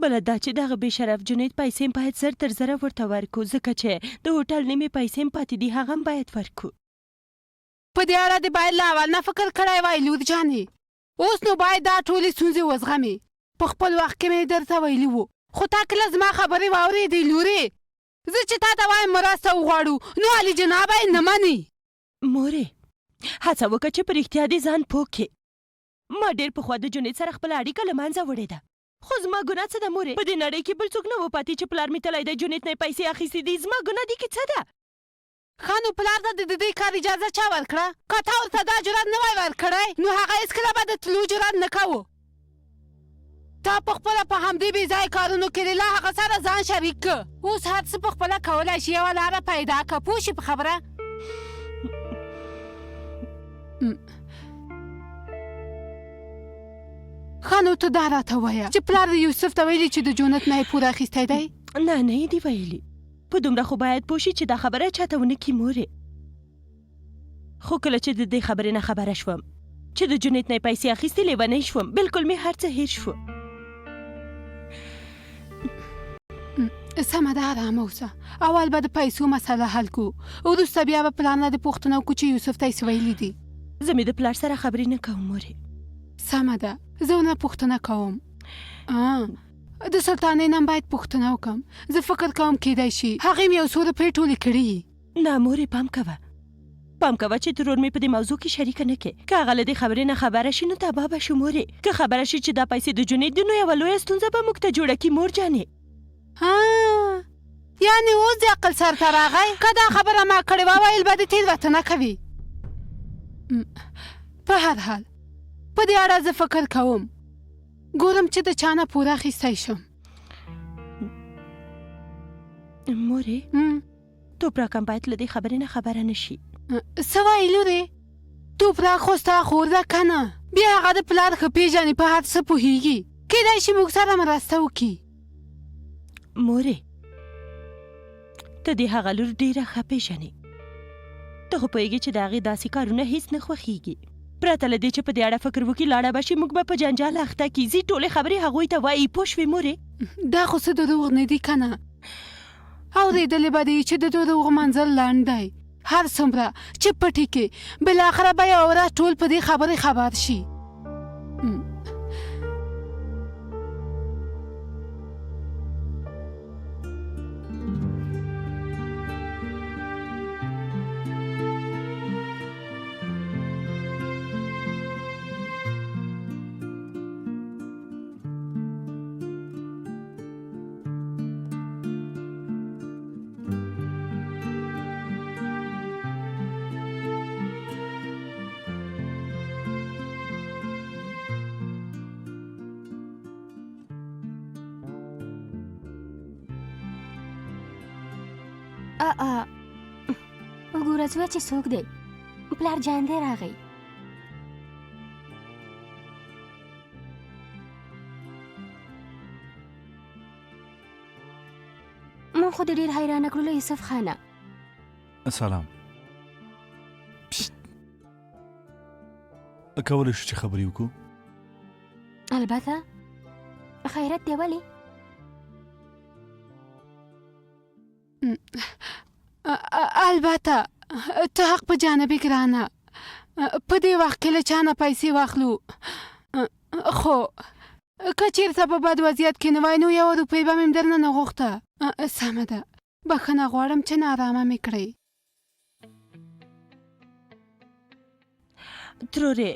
بله دا چې دغه بې شرف جنید پیسې هم باید زر تر زره ورته ورکو، ځکه چې د هوټل نیمې پیسې هم پاتې دي، هغه هم باید ورکو. په دې اړه دې باید له اول نه فکر کړی وای لور جانې. اوس نو باید دا ټولې ستونزې وزغمې. په خپل وخت کې مې درته ویلي وو، خو تا کله زما خبرې واورېدې لورې؟ زه چې تا ته وایم مرسته وغواړو، نو عالي جنابه یې نه مني. مورې هڅه وکړه چې په رښتیا دې ځان پوه کړې. ما ډېر پخوا د جنید سره خپله اړیکه له منځه وړې ده، خو زما ګناه څه ده مورې؟ په دې نړۍ کې بل څوک نه و پاتې چې پلار مې تللی دی، جنید نه یې پیسې اخیستې دي، زما ګناه دې کې څه ده؟ ښه نو پلار ته د دې کار اجازه چا ورکړه؟ که تا ورته دا جرأت نه وای ورکړی نو هغه هېڅکله به د تلو جرأت نه کاوه. تا په خپله په همدې بې ځایه کارونو کې له هغه سره ځان شریک کړ. اوس هر څه په خپله کولی شي، یوه لاره پیدا کړه، پوه شي په خبره؟ ښه نو ته دا راته ووایه چې پلار دې یوسف ته ویلي چې د جونت نه یې پور اخیستی دی؟ نه، نه یې دي ویلي. په دومره خو باید پوه شي چې دا خبره چاته ونه کړي مورې. خو کله چې د دې خبرې نه خبره شوم چې د جنید نه یې پیسې اخیستې، لیونۍ شوم، بالکل مې هر څه هېر شو. سمه ده، ارامه اوسه. اول به د پیسو مسله حل کړو، وروسته بیا به پلار نه د پوښتنه وکړو چې یوسف ته یې څه ویلي دي. زه مې د پلار سره خبرې نه کوم مورې. سمه ده، زه ورنه پوښتنه کوم. د سلطانې نه باید پوښتنه وکړم. زه فکر کوم کیدای شي هغې مې یو څو روپۍ ټولې کړي. نه مورې، پام کوه، پام کوه چې ترور مې په دې موضوع کې شریکه نه کړې. که هغه له دې خبرې نه خبره شي نو تباه به شو مورې. که خبره شي چې دا پیسې د جنید دي نو یوه لویه ستونزه به موږ ته جوړه کړي مور جانې. ها، یعنې اوس دې عقل سر ته راغی؟ که دا خبره ما کړې وه ویل به دې تېروتنه کوي. په هر حال په دې اړه زه فکر کوم، ګورم چې د چا نه پور اخیستی شم. مورې، توپراک هم باید له دې خبرې نه خبره نه شي. څه وایې لورې؟ توپراک خو ستا خور ده که نه؟ بیا هغه د پلار ښه پېژني، په هر څه پوهېږي، کیدای شي موږ سره مرسته وکړي. مورې ته دې هغه لور ډېره ښه پېژنې، ته خو پوهېږې چې د هغې داسې کارونه هیڅ نه خوښېږي. پرته له دې چې په دې اړه فکر وکړي لاړه به شي، موږ به په جنجال اخته کړي. ځي ټولې خبرې هغوی ته وایي، پوه شوې مورې؟ دا خو څه دروغ نه دي که نه؟ اورېدلې به دي چې د دروغ منزل لنډ دی، هر څومره چې پټې کې بالاخره به یوه ورځ ټول په دې خبرې خبر شي. وګوره زویه چې څوک دی، پلار جان دی راغی. مونږ خو دې ډېر حیرانه کړو له یوسف خانه. سلام. کولی شو چې خبرې وکړو؟ البته. خیرت دی ولې؟ البته ته حق په جانبې ګرانه، په دې وخت کې له چا نه پیسې واخلو، خو که چېرته په بد وضعیت کې نه وای نو یوه روپۍ به مې درنه نه غوښته. سمه ده، بښنه غواړم چې نارامه مې کړئ. ترورې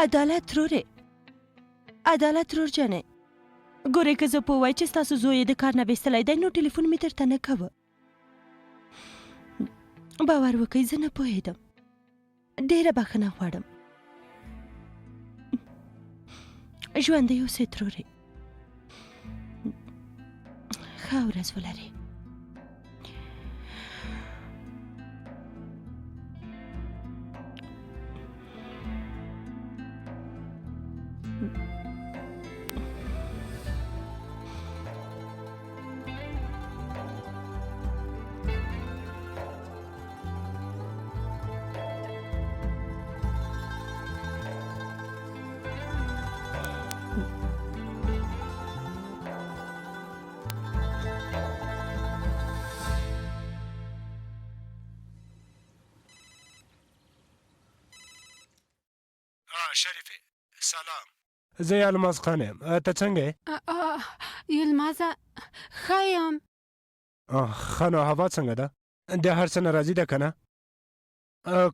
عدالت، ترورې عدالت، ترور جانې ګورئ که زه پوه وای چې ستاسو زوی یې د کار نه ویستلی دی نو ټلیفون مې درته نه کاوه. باور وکړئ زه نه پوهېدم، ډېره بښنه غواړم. ژوندی اوسې ترورې، ښه ورځ ولرې. شریفې سلام، زه یلماز خان یم، ته څنګه یې؟ یلمازه ښه یم. ښه نو هوا څنګه ده؟ د هر څه نه راضي ده که نه؟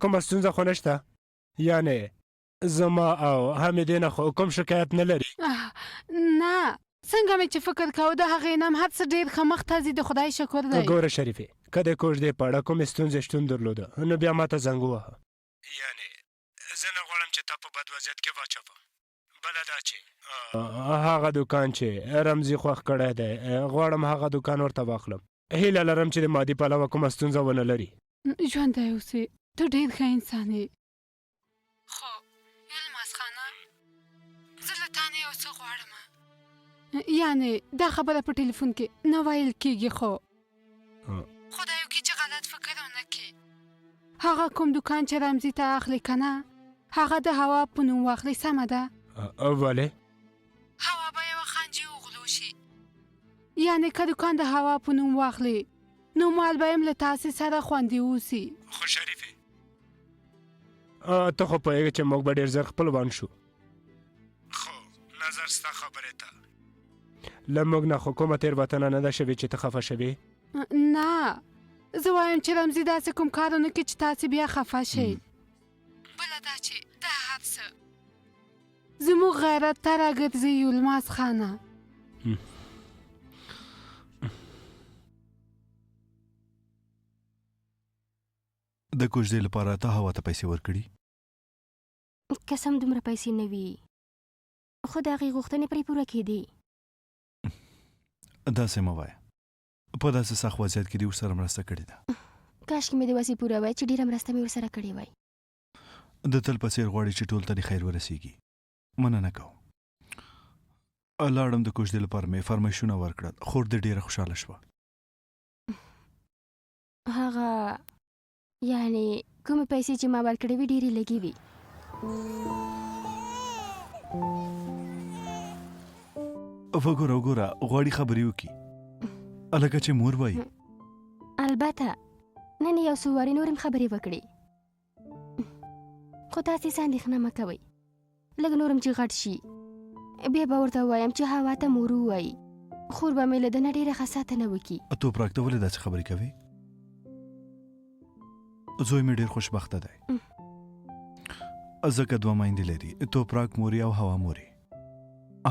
کومه ستونزه خو نشته؟ یعنې زما او حمیدې نه خو کوم شکایت نه لري؟ نه، څنګه مې چې فکر کاوه د هغې نه هم هر څه ډېر ښه مخته ځي، د خدای شکر دی. ګوره شریفې، که د کوژدې په اړه کومې ستونزې شتون درلوده نو بیا ما ته زنګ ووهه. یعنې زه نه غواړم چې تا په بد وضعیت کې واچوم. بله دا چې هغه دوکان چې رمزي خوښ کړی دی، غواړم هغه دوکان ورته واخلم. هیله لرم چې د مادي پلوه کومه ستونزه ونه لري. ژوندی اوسې، ته ډېر ښه انسان یې. خو یلماز خانه، زه له تا نه یو څه غواړم. یعنې دا خبره په ټلیفون کې نه ویل کېږي، خو خدای وکړي چې غلط فکر ونه کړي. هغه کوم دوکان چې رمزي ته اخلې که نه، هغه د هوا په نوم واخلې، سمه ده؟ ولې؟ هوا به یوه خانجي وغلو شي. یعنې که دوکان د هوا په نوم واخلې نو مال به هم له تاسې سره خوندي اوسي. خو شریفې، ته خو پوهېږې چې موږ به ډېر زر خپلوان شو. خو نظر ستا خبرې ته له موږ نه خو کومه تېروتنه نه ده شوې چې ته خفه شوې؟ نه، زه وایم چې رمزي داسې کوم کار ونه کړي چې تاسې بیا خفه شئ. بله دا چې دا هر څه زموږ غیرت ته راګرځي یلماز خانه. د کوژدې لپاره تا هوا ته پیسې ورکړي؟ قسم دومره پیسې نه وي، خو د هغې غوښتنې پرې پوره کېدې. داسې مه وایه، په داسې سخت وضعیت کې دې ورسره مرسته کړې ده. کاشکې مې د وسې پوره وای چې ډېره مرسته مې ورسره کړې وای. د تل په څېر غواړي چې ټول ته دې خیر ورسېږي. مننه کوم. لاړم د کوژدې لپاره مې فرمایشونه ورکړل، خور دې ډېره خوشحاله شوه. هغه یعنې کومې پیسې چې ما ورکړې وې ډېرې لږې وې. وګوره وګوره، غواړي خبرې وکړي لکه چې مور وایي. البته نن یو څو وارې نورې هم خبرې وکړې، خو تاسې څه اندېښنه مه کوئ. لږ نور هم چې غټ شي بیا به ورته ووایم چې هوا ته مور ووایي. خور به مې له ده نه ډېره ښه ساتنه وکړي. توپراک، ته ولې داسې خبرې کوې؟ زوی مې ډېر خوشبخته دی، ځکه دوه میندې لري، توپراک مورې او هوا مورې.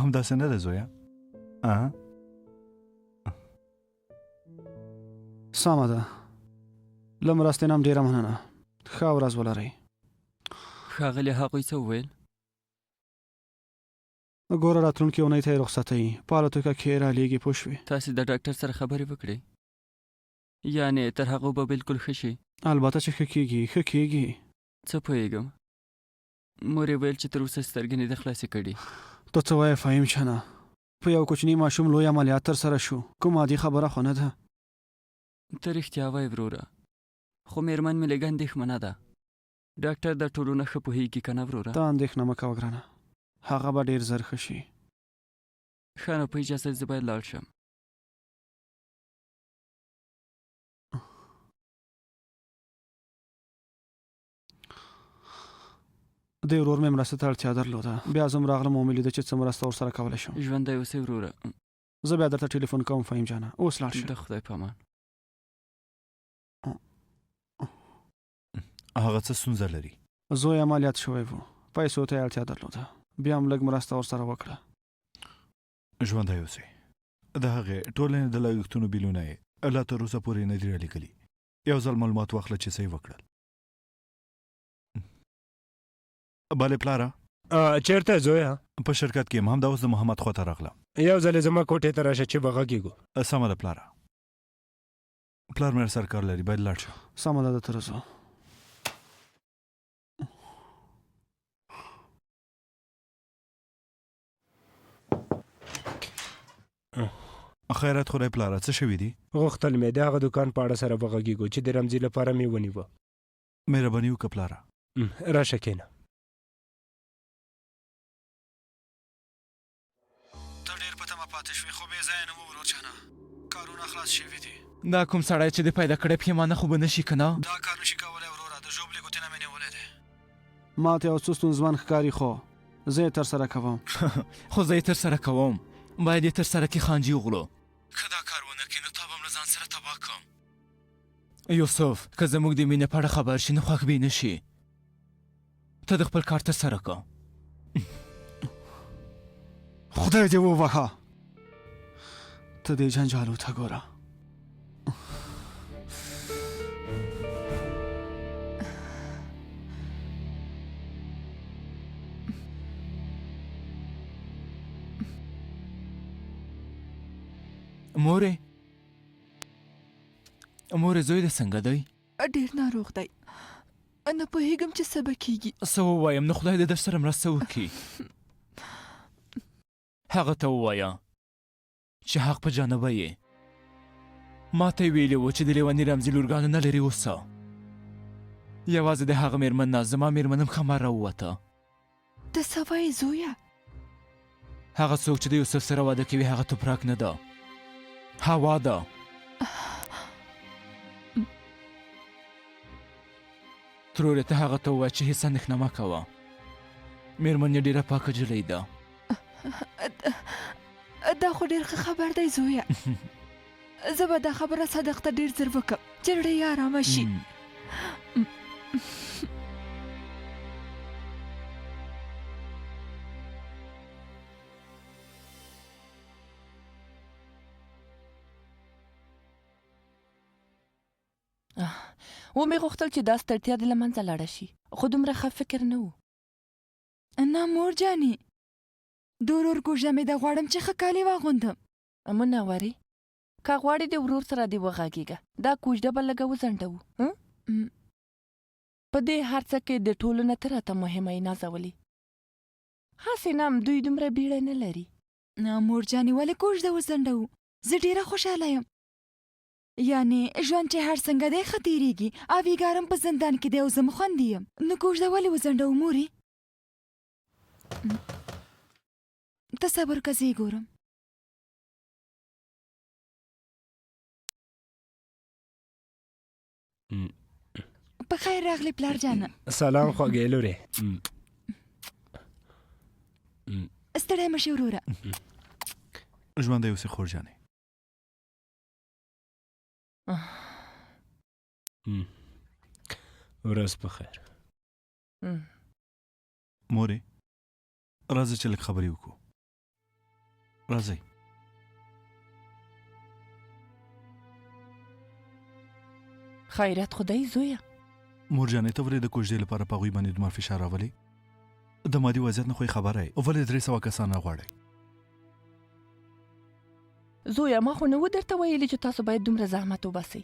همداسې نه ده زویه؟ سمه ده، له مرستې نه هم ډېره مننه. ښه ورځ ولرئ. ښاغلي هغوی څه وویل؟ ګوره، راتلونکې اونۍ ته یې رخصتوي، په الوتکه کې یې رالیږي، پوه شوې؟ تاسې د ډاکټر سره خبرې وکړئ، یعنې تر هغو به بلکل ښه شي؟ البته چې ښه کېږي، ښه کېږي. څه پوهېږم، مور یې ویل چې تر اوسه سترګې نه دي خلاصې کړي. ته څه وایې فهیم جانه؟ په یو کوچني ماشوم لوی عملیات ترسره شو، کومه عادي خبره خو نه ده. ته رښتیا وایې وروره، خو مېرمن مې لږه اندېښمنه ده. ډاکټر د ټولو نه ښه پوهېږي که نه وروره؟ ته اندېښنه مه کوه ګرانه، هغه به ډېر زر ښه شي. ښه نو په اجازه زه باید لاړ شم. دې ورور مې مرستې ته اړتیا درلوده، بیا زه هم راغلم او مې لیده چې څه مرسته ورسره کولی شم. ژوندی اوسې وروره. زه بیا درته ټلیفون کوم فهیم جانه، اوس لاړ شه. د خدای په امان. هغه څه ستونزه لري؟ زوی عملیات شوی و، پیسو ته یې اړتیا درلوده، بیا هم لږ مرسته ورسره وکړه. ژوندی اوسې. د هغې ټولنې د لګښتونو بیلونه یې لا تر اوسه پورې نه دي رالیږلي. یو ځل معلومات واخله چې څه یې وکړل. بله پلاره، چېرته زویه؟ په شرکت کې یم، همدا اوس د محمد خواته راغلم. یو ځل زما کوټې ته راشه چې وغږېږو. سمه ده پلاره. پلار مې راسره کار لري، باید لاړ شم. سمه ده، درته راځو. خیرات خدای پلاره، څه شوي دي؟ غوښتل مې د هغه دوکان په اړه سره وغږېږو چې د رمزي لپاره مې ونیوه. مهرباني وکړه پلاره. راشه کښېنه. ته ډېر په تمه پاتې شوې، خو بې ځایه نه وو ورور جانه، کارونه خلاص شوي دي. دا کوم سړی چې دې پیدا کړی پښېمانه خو به نه شي که نه؟ دا کار نشي کولی وروره، د ژوبلې ګوتې نه مې نیولی دی. ماته یو څه ستونزمن ښکاري، خو زه یې ترسره کوم. خو زه یې ترسره کوم. باید یې ترسره کړې خانجي اوغلو. که دا کار ونه کړې نو تا به هم له ځان سره تباه کړم. یوسف که زموږ د مینې په اړه خبر شي نو خوښ به نه شي. ته د خپل کار ترسره کړه. خدای دې ووهه، ته دې جنجالو ته ګوره. مورې، مورې زوی دې څنګه دی؟ ډېر ناروغ دی، نه پوهېږم چې څه به کېږي. څه ووایم؟ نو خدای دې در سره مرسته وکړي. هغه ته ووایه چې حق په جانبه یې. ما ته یې ویلي وو چې د لیوني رمزي لورګانو نه لرې اوسه. یوازې د هغه میرمن نه، زما میرمن هم ښه راووته. ته څه وایې زویه؟ هغه څوک چې د یوسف سره واده کوي هغه توپراک نه ده، هوا ده. ترورې ته هغه ته ووایه چې هېڅ اندېښنه مه کوه، میرمن یې ډېره پاکه جلۍ ده. دا خو ډېر ښه خبر دی زویه. زه به دا خبره صادق ته ډېر زر وکړم چې زړه یې ارامه شي. ومې غوښتل چې دا ستړتیا دې له منځه لاړه شي، خو دومره ښه فکر نه و. نه مور جانې، د ورور کوژده مې ده، غواړم چې ښه کالي واغوندم. منورې، که غواړې د ورور سره دې وغږېږه، دا کوژده به لږه وځنډوو. په دې هر څه کې د ټولو نه ته راته مهمه یې نازولې. هسې نه هم دوی دومره بیړه نه لري. نه مور جانې، ولې کوژده وځنډوو؟ زه ډېره خوشحاله یم. یعنې ژوند چې هر څنګه دی ښه تېرېږي. اویګار هم په زندان کې دی او زه هم خوندي یم، نو کوژده ولې وځنډوو مورې؟ ته صبر که، زه یې ګورم. په خیر راغلې پلار جانه. سلام خوږې لورې. ستړی مه شې وروره. ژوندی اوسې خور جانې. ورځ په خیر. مورې راځه چې لږ خبرې وکړو. راځئ. خیرت خدای زویه. مور جانې، ته ولې د کوژدې لپاره په هغوی باندې دومره فشار راولې؟ د مادي وضعیت نه خو یې خبره یې، ولې 300 کسان نه غواړئ؟ زویه، ما خو نه و درته ویلي چې تاسو باید دومره زحمت وباسئ.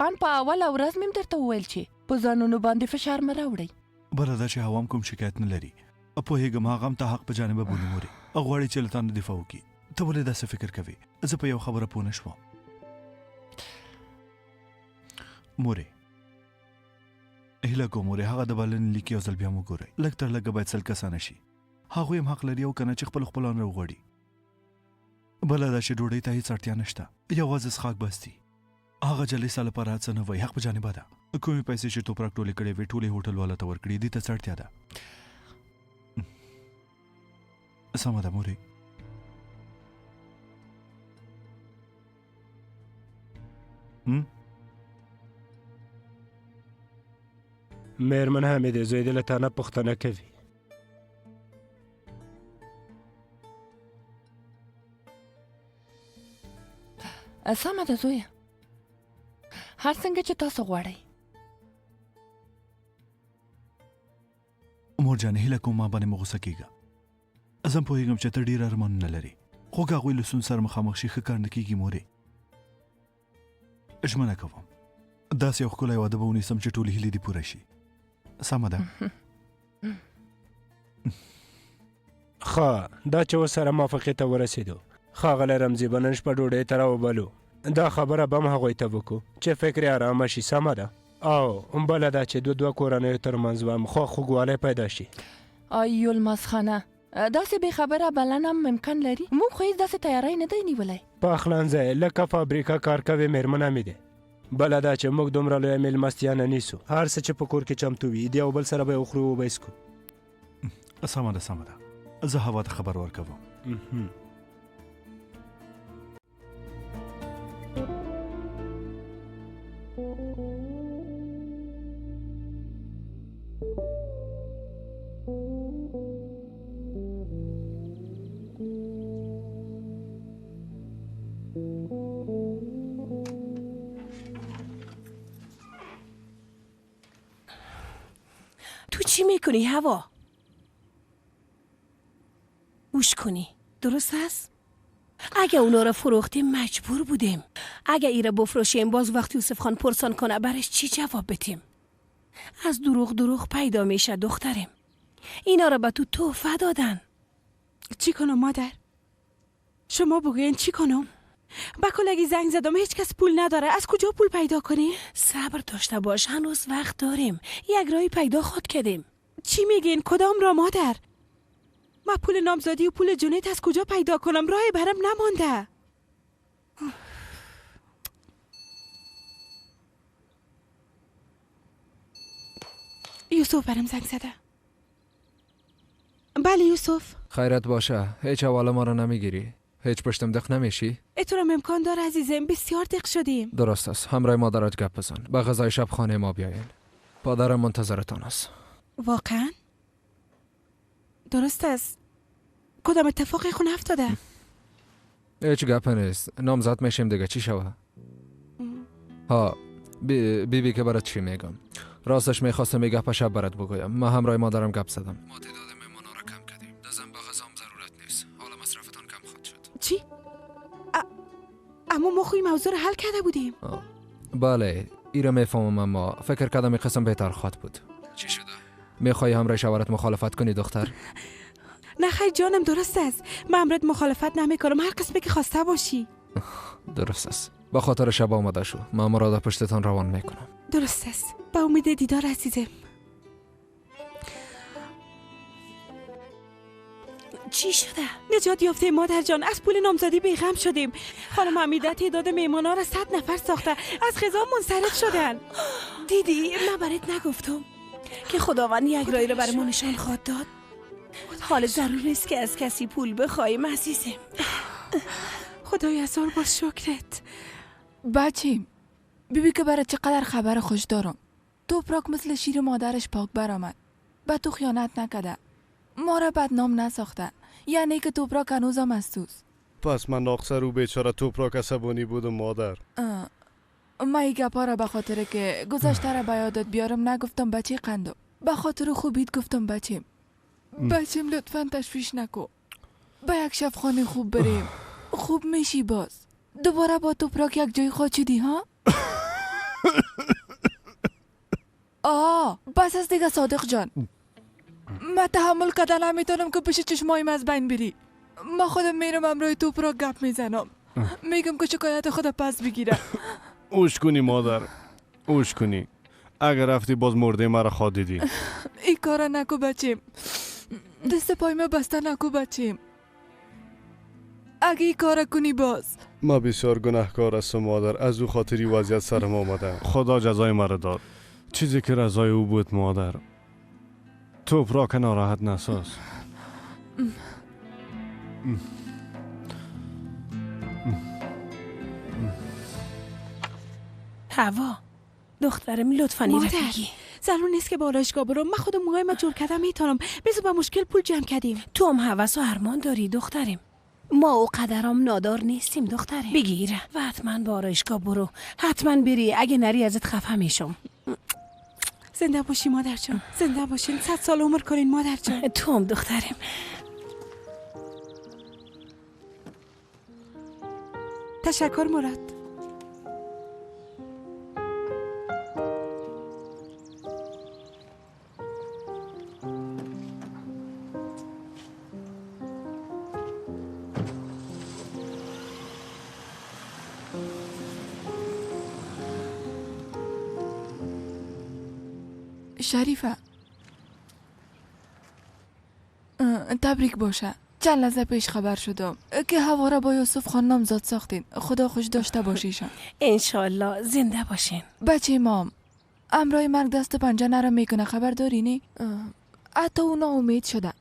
ان په اوله ورځ مې هم درته وویل چې په ځانونو باندې فشار مه راوړئ. بله دا چې هوا هم کوم شکایت نه لري. پوهېږم هغه هم تا حق په جانبه بولي مورې، غواړي چې له تا نه دفاع وکړي. ته ولې داسې فکر کوې؟ زه په یو خبره پوه نه شوم مورې. هیله کوم مورې، هغه د بلنې لیک یو ځل بیا هم وګورئ. لږ تر لږه باید 100 کسانه شي. هغوی هم حق لري او که نه چې خپل خپلوان راوغواړي. بله دا چې ډوډۍ ته هیڅ اړتیا نشته، یوازې څښاک بس دي. هغه جلۍ ستا لپاره څه نه وایي، حق په جانبه ده. کومې پیسې چې توپراک ټولې کړې وې ټولې هوټل والا ته ورکړي، دې ته څه اړتیا ده؟ سمه ده مورې. میرمن حمیدې زوی دې له تا نه پوښتنه کوي. سمه ده زویه، هر څنګه چې تاسو غواړئ. مور جانې، هیله کوم ما باندې مه غوسه کېږه. زه هم پوهېږم چې ته ډېر ارمانونه لرې، خو که هغوی له ستونزو سره مخامخ شي ښه کار نه کېږي مورې. ژمنه کوم داسې یو ښکلی واده به ونیسم چې ټولې هیلې دې پوره شي. سمه ده؟ ښه، دا چې اوس سره موافقې ته ورسېدو، ښاغلی رمزي به نن شپه ډوډۍ ته راوبلو. دا خبره به هم هغوی ته وکړو چې فکر یې ارامه شي. سمه ده؟ او بله دا چې د دوه کورنیو ترمنځ به هم خواخوږوالی پیدا شي. آی یولماز خانه، داسې بې خبره بلنه هم امکان لري؟ موږ خو هېڅ داسې تیاری نه دی نیولی. پخلنځی لکه فابریکه کار کوي میرمن حمیدې. بله دا چې موږ دومره لویه مېلمستیا نه نیسو. هر څه چې په کور کې چمتو وي د یو بل سره به یې وخورو وبه یې څکو. سمه ده سمه ده، زه هوا ته خبر ورکوم. تو چی میکنی هوا؟ گوش کنی درست است؟ اگه اونا رو فروختیم مجبور بودیم. اگه ایره بفروشیم باز وقتی یوسف خان پرسان کنه برش چی جواب بدیم؟ از دروغ دروغ پیدا میشه دخترم. اینا رو به تو تحفه دادن. چی کنم مادر؟ شما بگوین چی کنم؟ با کلگی زنگ زدم هیچ کس پول نداره. از کجا پول پیدا کنیم؟ صبر داشته باش، هنوز وقت داریم. یک راهی پیدا خود کردیم. چی میگین؟ کدام را مادر؟ ما پول نامزدی و پول جنیت از کجا پیدا کنم؟ راهی برم نمانده. یوسف برم زنگ زده. بله یوسف. خیرت باشه، هیچ حواله ما را نمیگیری؟ هیچ پشتم دق نمیشی؟ اتورم امکان داره عزیزم، بسیار دق شدیم. درست است، همراه مادرت گپ بزن. به غذای شب خانه ما بیاین. پادرم منتظرتان است. واقعا؟ درست است. کدام اتفاقی خون افتاده؟ هیچ گپ نیست، نامزد میشیم دیگه، چی شوه؟ ها بی بی که برات چی میگم؟ راستش میخواستم یه گپ شب برات بگویم. من همراه مادرم گپ زدم. ما تعداد مهمانا را کم کردیم. دزم به غذام ضرورت نیست. حالا مصرفتان کم خواهد شد. چی؟ اما ما خوی موضوع را حل کرده بودیم. بله، ایره میفهمم، اما فکر کردم این قسم بهتر خواهد بود. چی شده؟ میخوای همراه شوهرت مخالفت کنی دختر؟ نه خیر جانم، درست است. من امرت مخالفت نمیکنم، هر قسمی که خواسته باشی. درست است. به خاطر شب آماده شو. من مراد پشتتان روان میکنم. درست است. با امید دیدار عزیزم. چی شده؟ نجات یافته مادر جان، از پول نامزدی بیغم شدیم. خانم حمیده تعداد مهمانا را 100 نفر ساخته، از غذا منصرف شدن. دیدی من برات نگفتم که خداوند یک رای را برای ما نشان خواهد داد؟ حال ضرور نیست که از کسی پول بخوایم عزیزم. خدای هزار بار شکرت. بچیم بیبی که برای چقدر خبر خوش دارم. توپراک مثل شیر مادرش پاک برآمد. به تو خیانت نکرده، ما را بدنام نساخته، یعنی که توپراک هنوزم از توست. پس من ناقصر و بیچاره توپراک عصبانی بودم مادر. من این گپا را به خاطر که گذشته را به یادت بیارم نگفتم بچه قندم، به خاطر خوبیت گفتم بچیم. بچیم لطفا تشویش نکو. به یک شب خانه خوب بریم، خوب میشی باز. دوباره با توپراک یک جای خواهد شدی ها؟ آه بس از دیگه صادق جان، من تحمل کردن نمیتونم که پیش چشمایم از بین بری. من خودم میرم امرای توپراک گپ میزنم، میگم که شکایت خود پس بگیره. اوش کنی مادر، اوش کنی. اگر رفتی باز مرده مرا خواه دیدی. این کارا نکو بچیم، دست پای ما بسته نکو بچیم. اگه این کارا کنی باز ما بسیار گناهکار هستم مادر، از او خاطری وضعیت سرم آمده. خدا جزای مرا داد، چیزی که رضای او بود مادر. توپراک ناراحت نساز. هوا دخترم لطفاً مادر ضرور نیست که به آرایشگاه برم، من خودم موهای ما جور کردم میتونم. بذار با مشکل پول جمع کردیم. تو هم هوس و ارمان داری دخترم. ما او قدرام نادار نیستیم دخترم. بگیر و حتما به آرایشگاه برو، حتما بری، اگه نری ازت خفه میشم. زنده باشی مادر جان، زنده باشین، 100 سال عمر کنین مادر جان. تو هم دخترم. تشکر مراد. شریفه تبریک باشه، چند لحظه پیش خبر شدم که هوا را با یوسف خان نامزاد ساختین. خدا خوش داشته باشیشان. انشالله زنده باشین. بچه مام امرای مرگ دست پنجه نرم میکنه، خبر داری نی؟ حتی او ناامید شده.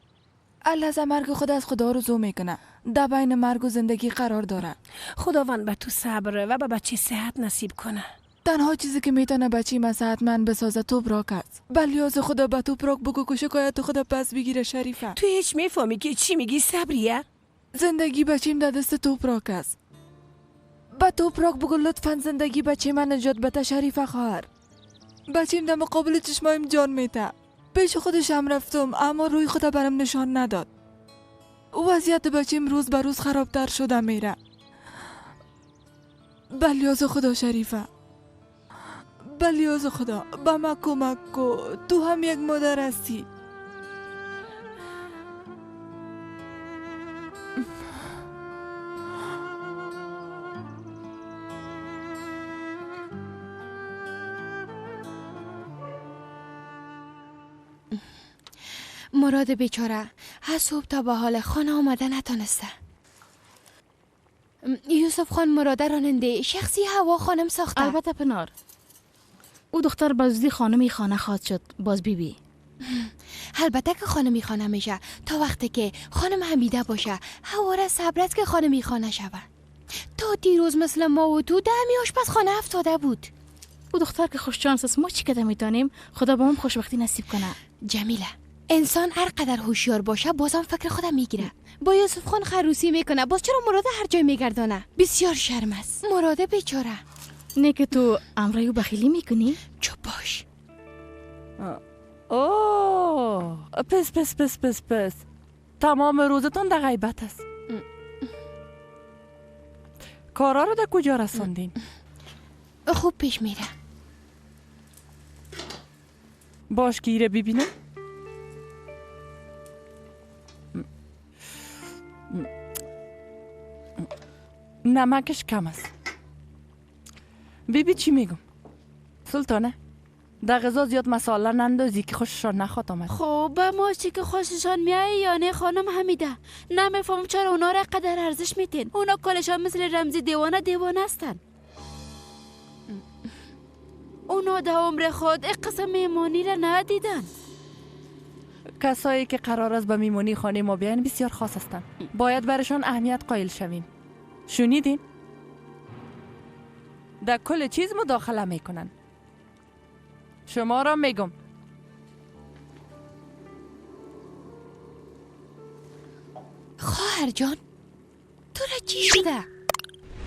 لحظه مرگ خود از خدا رجوع میکنه. در بین مرگ و زندگی قرار داره. خداوند به تو صبر و به بچه صحت نصیب کنه. تنها چیزی که میتونه بچه من صحتمند بسازه توپراک است. بلیاز خدا به توپراک بگو که شکایت خدا پس بگیره. شریفه تو هیچ میفهمی که چی میگی صبریه؟ زندگی بچیم در دست توپراک است. به توپراک بگو لطفا زندگی بچه من نجات بده. شریفه خواهر، بچیم در مقابل چشمایم جان میته. پیش خودشم رفتم اما روی خدا برم نشان نداد. وضعیت بچیم روز به روز خرابتر شده میره. بلیاز خدا شریفه، بلیاز خدا به ما کمک کو. تو هم یک مادر هستی. مراد بیچاره از صبح تا به حال خانه آمده نتانسته. یوسف خان مراده راننده شخصی هوا خانم ساخته. البته پنار، او دختر به زودی خانمی خانه خواهد شد. باز بی بی. البته که خانمی خانه میشه تا وقتی که خانم حمیده باشه. هوا را صبر است که خانمی خانه شوه. تا دیروز مثل ما و تو دمی آشپزخانه افتاده بود. او دختر که خوش شانس است، ما چی کده میتونیم؟ خدا با هم خوشبختی نصیب کنه. جمیله، انسان هر قدر هوشیار باشه بازم فکر خودم میگیره. با یوسف خان خروسی میکنه، باز چرا مراده هر جای میگردانه؟ بسیار شرم است مراده بیچاره. نه که تو امرای او بخیلی میکنی؟ چوب باش. اوه پس پس پس پس پس تمام روزتان در غیبت است. کارا رو در کجا رساندین؟ خوب پیش میره. باش گیره ببینم. نمکش کم است. بیبی چی میگم؟ سلطانه در غذا زیاد مساله نندازی که خوششان نخواد آمد. خب به ما چی که خوششان میای یا نه خانم حمیده؟ نمیفهم چرا اونا را قدر ارزش میتین. اونا کلشان مثل رمزی دیوانه دیوانه هستن. اونا در عمر خود یک قسم میمونی را ندیدن. کسایی که قرار است به میمونی خانه ما بیاین بسیار خاص هستند. باید برشان اهمیت قائل شویم. شنیدین؟ در کل چیز مداخله میکنن. شما را میگم. خواهر جان تو را چی شده؟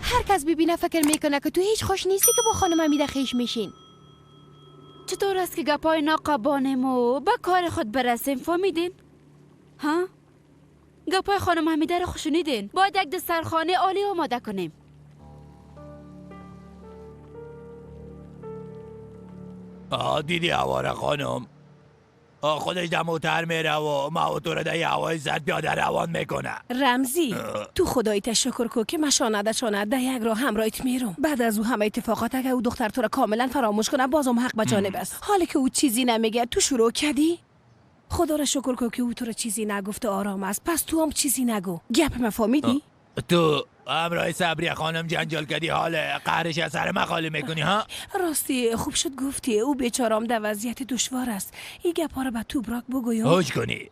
هر کس ببینه فکر میکنه که تو هیچ خوش نیستی که با خانم حمیده خویش میشین. چطور است که گپای ناقابانیم و به کار خود برسیم؟ فهمیدین؟ ها؟ گپای خانم حمیده را خوشونیدین. باید یک دسترخوان عالی آماده کنیم. آه دیدی هواره خانم؟ خودش دموتر میره و ما و تو رو در یه هوای زد پیاده روان میکنه. رمزی تو خدایی تشکر کو که مشانه شانه ده یک راه همراهت میرم. بعد از او همه اتفاقات اگه او دختر تو رو کاملا فراموش کنه بازم حق به جانب است. حالی که او چیزی نمیگه تو شروع کردی؟ خدا را شکر کو که او تو رو چیزی نگفته آرام است. پس تو هم چیزی نگو. گپ مفهمیدی؟ تو همراه صبری خانم جنجال کردی، حال قهرش از سر مخالی میکنی ها؟ راستی خوب شد گفتی. او بیچارام در وضعیت دشوار است. این گپ ها رو به توبراک بگویم. هوش کنی،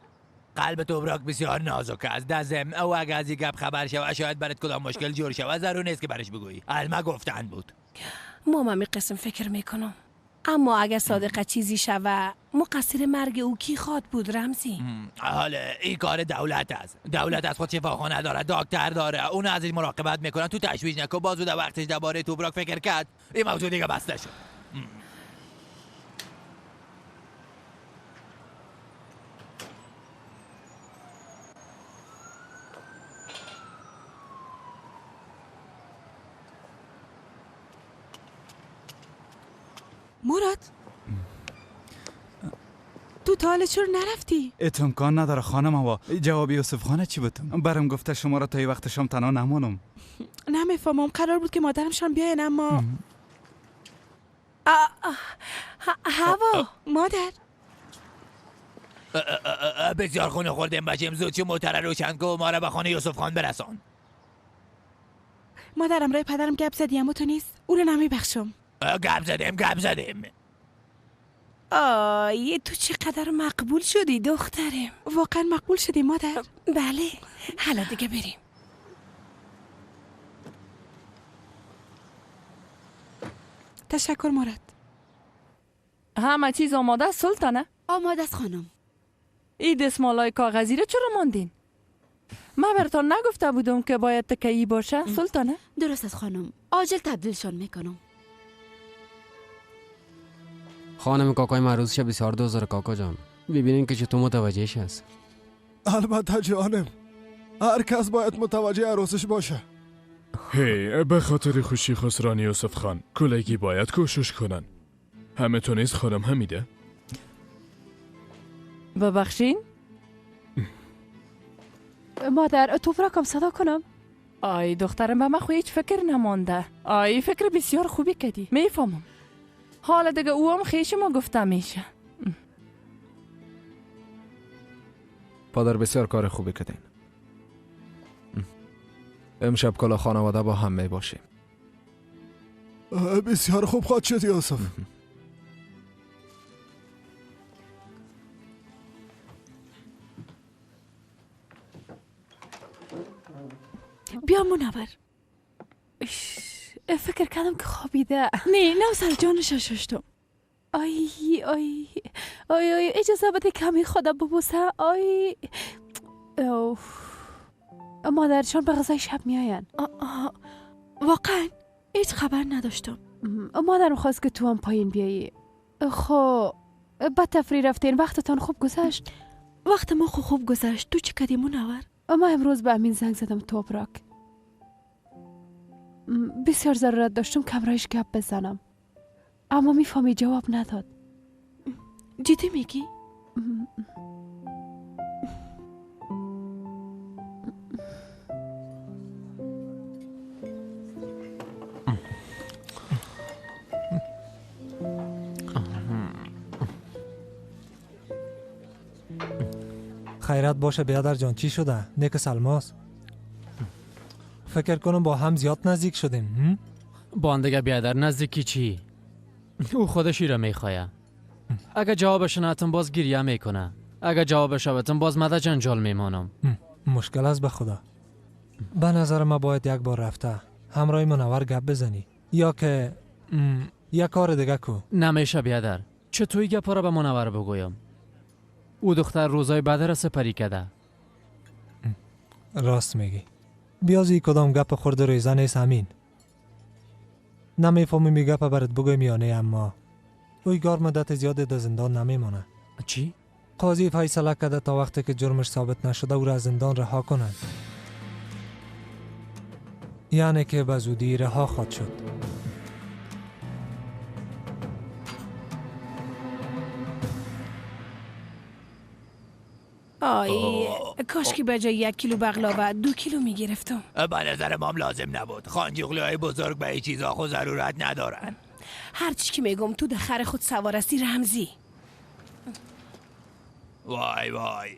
قلب توبراک بسیار نازک است. دزم او اگه از این گپ خبر شود شاید برات کدام مشکل جور شود. ضرور نیست که برش بگویی. الما گفتن بود. ما هم قسم فکر میکنم. اما اگر صادقه چیزی شوه مقصر مرگ او کی خواد بود رمزی؟ حالا این کار دولت است. دولت از خود شفاخانه داره، دکتر داره، اون ازش مراقبت میکنن. تو تشویش نکن. بازو در وقتش درباره توبراک فکر کرد. این موضوع دیگه بسته شد. مراد تو تا حالا چرا نرفتی؟ امکان نداره خانم هوا. جواب یوسف خانه چی بتم؟ برم گفته شما را تا یه وقت شام تنها نمانم. نمیفهمم، قرار بود که مادرمشان بیاین اما هوا مادر. بسیار خونه خوردیم بچیم، زود چی موتره روشن کو ما را به خانه یوسف خان برسان. مادرم رای پدرم گپ زدی اما تو نیست، او رو نمیبخشم. گپ زدیم گپ زدیم. آی تو چقدر مقبول شدی دخترم. واقعا مقبول شدی مادر؟ بله. حالا دیگه بریم. تشکر مراد. همه چیز آماده است سلطانه؟ آماده است خانم. این دستمالای کاغذی رو چرا ماندین؟ من براتان نگفته بودم که باید تکه‌ای باشه سلطانه؟ درست است خانم، عاجل تبدیلشان میکنم. خانم کاکای معروضش بسیار دوست داره کاکا جان. ببینین که چطور متوجهش است. البته جانم، هر کس باید متوجه عروسش باشه. هی به خاطر خوشی خسران یوسف خان کلگی باید کوشش کنن. همه تو نیست خانم حمیده؟ ببخشین؟ مادر توپراکم صدا کنم؟ آی دخترم به من خو هیچ فکر نمانده. آی فکر بسیار خوبی کردی، میفهمم. حالا دیگه او هم خیش ما گفته میشه. پادر بسیار کار خوبی کردین. امشب کلا خانواده با هم می باشیم. بسیار خوب خواهد شد یوسف. بیا منور. فکر کردم که خوابیده. نه نه سر جانش ششتم. آی آی آی آی اجازه بده کمی خدا ببوسه. آی مادرشان به غذای شب میآین. واقعا هیچ خبر نداشتم. مادرم خواست که تو هم پایین بیایی. خب به تفریح رفتین، وقتتان خوب گذشت؟ وقت ما خوب گذشت. تو چی کردی منور؟ ما امروز به امین زنگ زدم توپراک. بسیار ضرورت داشتم کمرایش گپ بزنم، اما میفهمی جواب نداد. جدی میگی؟ خیرات باشه بیادر جان، چی شده؟ نیک سلماس. فکر کنم با هم زیاد نزدیک شدیم. با هم دیگه بیادر نزدیکی چی؟ او خودش را میخواه. اگه جوابش نتم باز گریه میکنه. اگه جوابش بدم باز مده جنجال میمانم. مشکل است به خدا. به نظر ما باید یک بار رفته همراه منور گپ بزنی، یا که یک کار دیگه کو. نمیشه بیادر. چطوری گپ را به منور بگویم؟ او دختر روزای بعد را سپری کرده. راست میگی. بیازی کدام گپ خورده ریزه نیست همین. نمیفهمی گپ برات بگویم یا نه، اما اویگار مدت زیاد در زندان نمیمانه. چی؟ قاضی فیصله کرده تا وقتی که جرمش ثابت نشده او را از زندان رها کنند. یعنی که به زودی رها خواهد شد. آی کاش که به جای 1 کیلو بغلاوه 2 کیلو میگرفتم. به نظر مام لازم نبود. خانجوغلی بزرگ به این چیزا خود ضرورت ندارن. هر چی که میگم تو در خر خود سوار هستی رمزی. وای وای،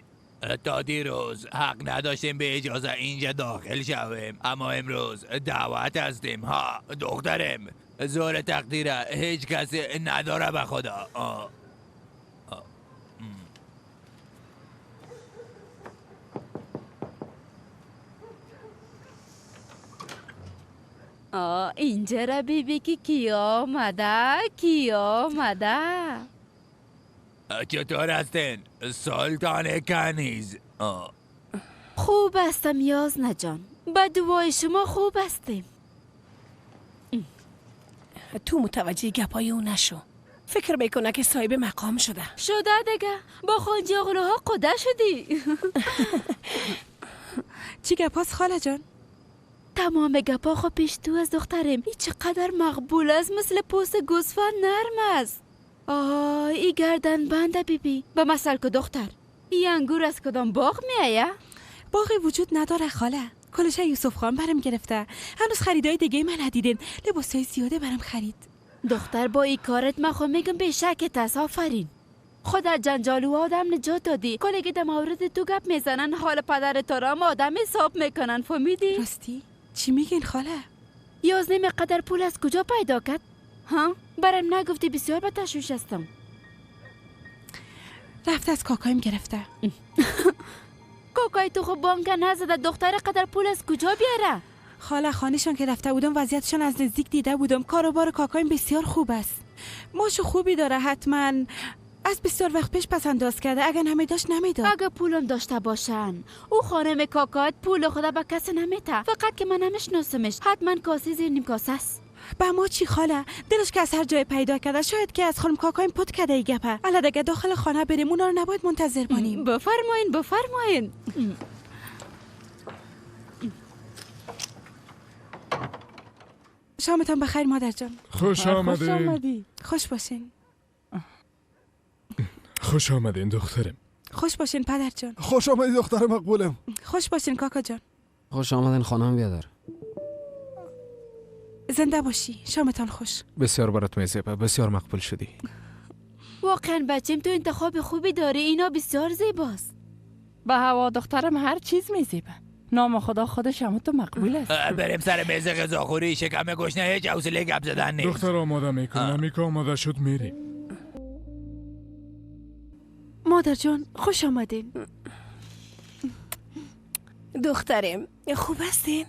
تا دیروز حق نداشتیم به اجازه اینجا داخل شویم، اما امروز دعوت هستیم. ها دخترم، زور تقدیره هیچ کسی نداره به خدا. اینجا را بیبی که کی آمده، کی آمده. چطور هستین سلطان کنیز؟ خوب هستم یازنه جان، به دعای شما خوب هستیم. تو متوجه گپای او نشو، فکر میکنه که صاحب مقام شده. شده دیگه، با خانجی اغلوها قده شدی. چی گپاست خاله جان؟ تمام گپا خو پیش تو از دخترم. ای چقدر مقبول است، مثل پوست گوسفند نرم است. آه ای گردن بنده بیبی به مثل که دختر ای انگور از کدام باغ می آیه؟ باغی وجود نداره خاله، کلش یوسف خان برم گرفته. هنوز خریدای دیگه من ندیدین، لباسای زیاده برم خرید. دختر با ای کارت من خو میگم به شک است. آفرین، خود از جنجال و آدم نجات دادی. کلی در مورد تو گپ میزنن، حال پدر تو را آدم حساب میکنن، فهمیدی؟ راستی چی میگین خاله؟ 11 قدر پول از کجا پیدا کرد؟ ها؟ برام نگفتی، بسیار به تشویش هستم. رفت از کاکایم گرفته. کاکای تو خب بانک نزده، دختر قدر پول از کجا بیاره؟ خاله خانهشان که رفته بودم وضعیتشان از نزدیک دیده بودم. کاروبار کاکایم بسیار خوب است، ماش خوبی داره، حتما از بسیار وقت پیش پس انداز کرده. اگر نمیداشت نمیداد. اگه پولم داشته باشن او خانم کاکات پول خدا به کسی نمیته، فقط که من نمیشناسمش، حتما کاسه زیر نیم کاسه است. به ما چی خاله؟ دلش که از هر جای پیدا کرده، شاید که از خانم کاکایم پت کرده ای گپه. الا دیگه داخل خانه بریم، اونا رو نباید منتظر بانیم. بفرمایین بفرمایین. شامتان بخیر مادر جان. خوش آمدین. خوش باشین. خوش آمدین دخترم. خوش باشین پدر جان. خوش آمدی دختر مقبولم. خوش باشین کاکا جان. خوش آمدین خانم بیادر. زنده باشی، شامتان خوش. بسیار برات میزیبه، بسیار مقبول شدی. واقعا بچیم تو انتخاب خوبی داری، اینا بسیار زیباست. به هوا دخترم هر چیز میزیبه. نام خدا خودش هم تو مقبول است. بریم سر میز غذاخوری، شکم گشنه هیچ حوصله گپ زدن نیست. دختر آماده میکنم، میکا آماده شد میریم. مادر جان خوش آمدین. دخترم خوب هستین؟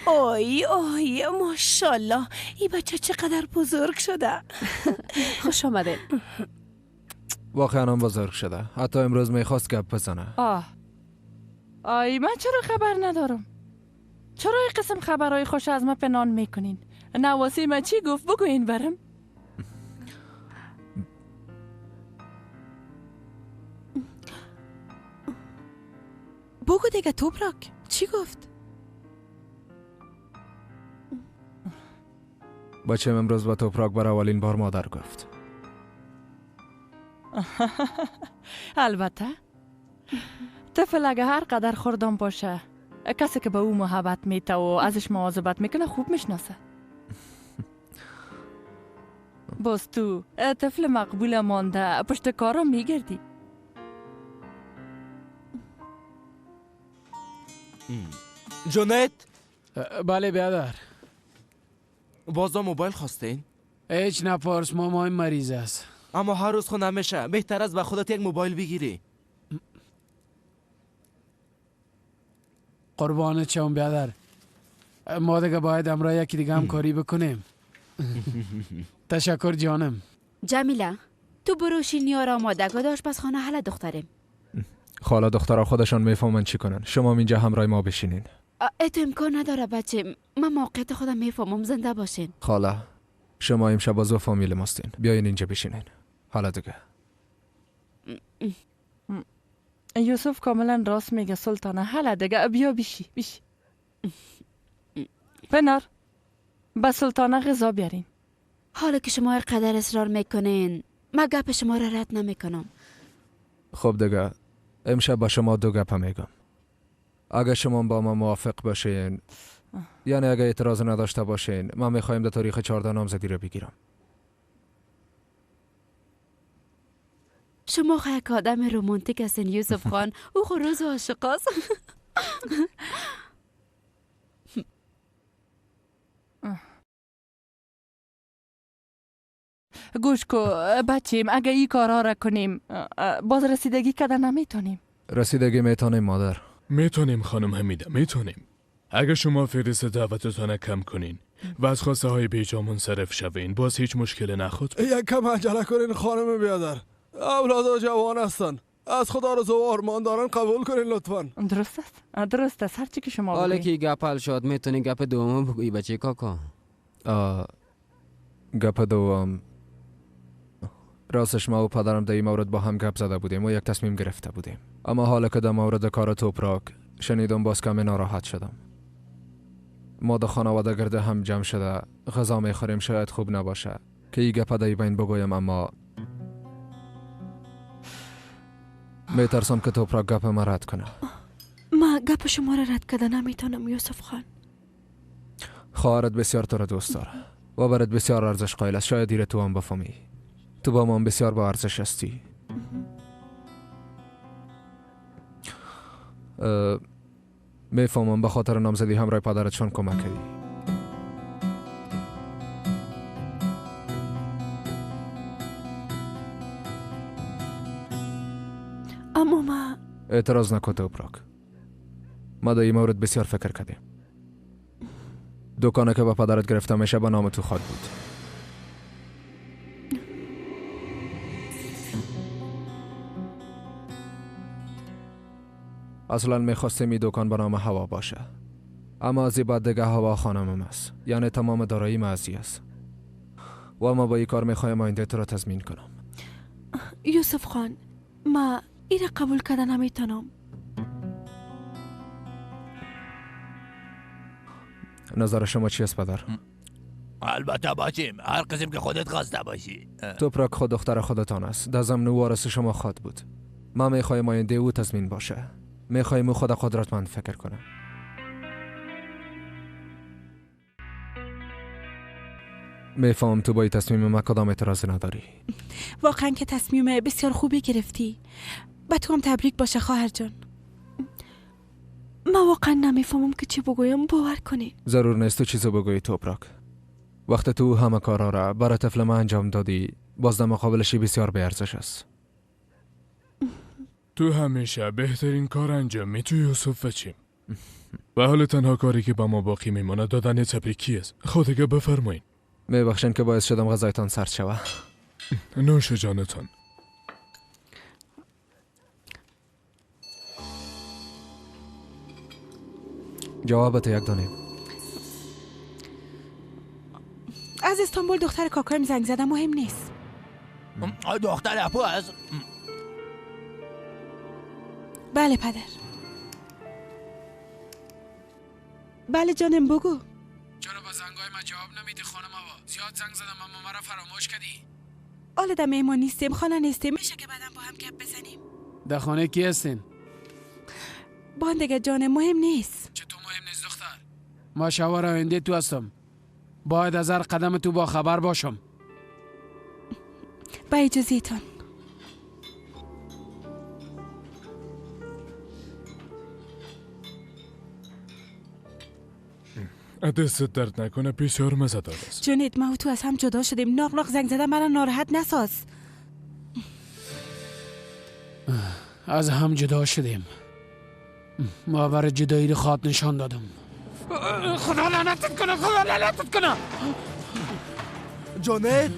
آی آی ماشاءالله، این بچه چقدر بزرگ شده. خوش آمدین. واقعا هم بزرگ شده، حتی امروز میخواست گپ بزنه. آه آی من چرا خبر ندارم؟ چرا این قسم خبرهای خوش از من پنهان میکنین؟ نواسی من چی گفت بگوین برم؟ بگو دیگه توپراک، چی گفت؟ بچه امروز با توپراک بر اولین بار مادر گفت. البته طفل اگه هر قدر خوردم باشه، کسی که به او محبت میته و ازش مواظبت میکنه خوب میشناسه. باز تو طفل مقبول مانده پشت کارا میگردی. جونت؟ بله بیادر. بازم موبایل خواستین؟ هیچ نپرس، مامایم مریض است. اما هر روز خو نمیشه، بهتر است به خودت یک موبایل بگیری. قربان چم بیادر، ما دیگه باید امرای یکی دیگه همکاری بکنیم. تشکر جانم. جمیله تو برو شیرینی را آماده کن، آشپزخانه حل دخترم. خاله دخترها خودشان میفهمن چی کنن، شما اینجا همراه ما بشینین. اتو امکان نداره بچه، من موقعیت خودم میفهمم، زنده باشین. خاله شما امشب از فامیل ماستین، بیاین اینجا بشینین. حالا دیگه یوسف کاملا راست میگه سلطانه. حالا دیگه بیا بشی بشی. پنار به سلطانه غذا بیارین. حالا که شما قدر اصرار میکنین من گپ شما را رد نمیکنم. خب دیگه امشب با شما دو گپ میگم. اگه شما با ما موافق باشین، یعنی اگه اعتراض نداشته باشین، ما میخوایم در تاریخ 14 نامزدی رو بگیرم. شما خیلی یک آدم رمانتیک هستین یوسف خان. او خو روز عاشقاست. گوش کو بچیم، اگه این کارها را کنیم باز رسیدگی کده نمیتونیم. رسیدگی میتونیم مادر. میتونیم خانم حمیده، میتونیم. اگه شما فهرست دعوتتان کم کنین و از خواسته های بیجا منصرف شوین باز هیچ مشکل نخواهد. یک کم عجله کنین خانم بیادر، اولادا جوان هستن، از خدا آرزو و آرمان دارن، قبول کنین لطفا. درست است، درست است، هرچی که شما حالا بگویی. که گپ حل شد میتونی گپ دوم بگویی بچه کاکا. گپ دوم، راستش ما و پدرم در این مورد با هم گپ زده بودیم و یک تصمیم گرفته بودیم، اما حالا که در مورد کار توپراک شنیدم باز کمی ناراحت شدم. ما در خانواده گرده هم جمع شده غذا میخوریم، شاید خوب نباشه که این گپ در بین بگویم، اما میترسم که توپراک گپ ما رد کنه. ما گپ شما را رد کرده نمیتونم یوسف خان. خواهرت بسیار تو را دوست داره و برات بسیار ارزش قائل است، شاید دیر تو هم بفهمی. تو با ما بسیار با ارزش هستی. میفهمم به خاطر نامزدی همراه پدرتشان کمک کردی. اما ما اعتراض نکن توپراک. ما در این مورد بسیار فکر کردیم. دکانه که به پدرت گرفته میشه به نام تو خواد بود. اصلا میخواستیم این دکان به نام هوا باشه، اما از این بعد دیگه هوا خانمم است، یعنی تمام دارایی ما از است و ما با این کار میخوایم آینده تو را تضمین کنم. یوسف خان، ما این را قبول کردن نمیتونم. نظر شما چی است پدر؟ البته باشیم، هر قسم که خودت خواسته باشی. توپراک خود دختر خودتان است، در ضمن وارث شما خواد بود. ما میخوایم آینده او تضمین باشه، میخوایم او خود قدرتمند فکر کنه. میفهم تو با این تصمیم ما کدام اعتراض نداری. واقعا که تصمیم بسیار خوبی گرفتی. به تو هم تبریک باشه خواهر جان. ما واقعا نمیفهمم که چی بگویم، باور کنین. ضرور نیست تو چیزو بگویی توپراک. وقت تو همه کارا را برای طفل ما انجام دادی، باز در مقابلش بسیار بی ارزش است. تو همیشه بهترین کار انجام می تو یوسف بچیم. و حال تنها کاری که با ما باقی میماند دادن تبریکی است. خود دیگه بفرمایین. میبخشین که باعث شدم غذایتان سرد شوه. نوش جانتان. جوابت یک دانیم. از استانبول دختر کاکایم زنگ زدم، مهم نیست. دختر اپو است؟ بله پدر. بله جانم بگو. چرا با زنگای من جواب نمیدی خانم آوا؟ زیاد زنگ زدم اما مرا فراموش کردی. حالا در مهمان نیستیم، خانه نیستیم، میشه که بعدم با هم گپ بزنیم. در خانه کی هستین؟ بان دیگه جانم مهم نیست. چطور مهم نیست دختر؟ ما شوهر آینده تو هستم. باید از هر قدم تو با خبر باشم. با اجازه تان. دستت درد نکنه، بسیار مزه دار است. جنید ما و تو از هم جدا شدیم. ناق ناق زنگ زدن مرا ناراحت نساز. از هم جدا شدیم. ما برای جدایی خواب نشان دادم. خدا لعنتت کنه، خدا لعنتت کنه. جانت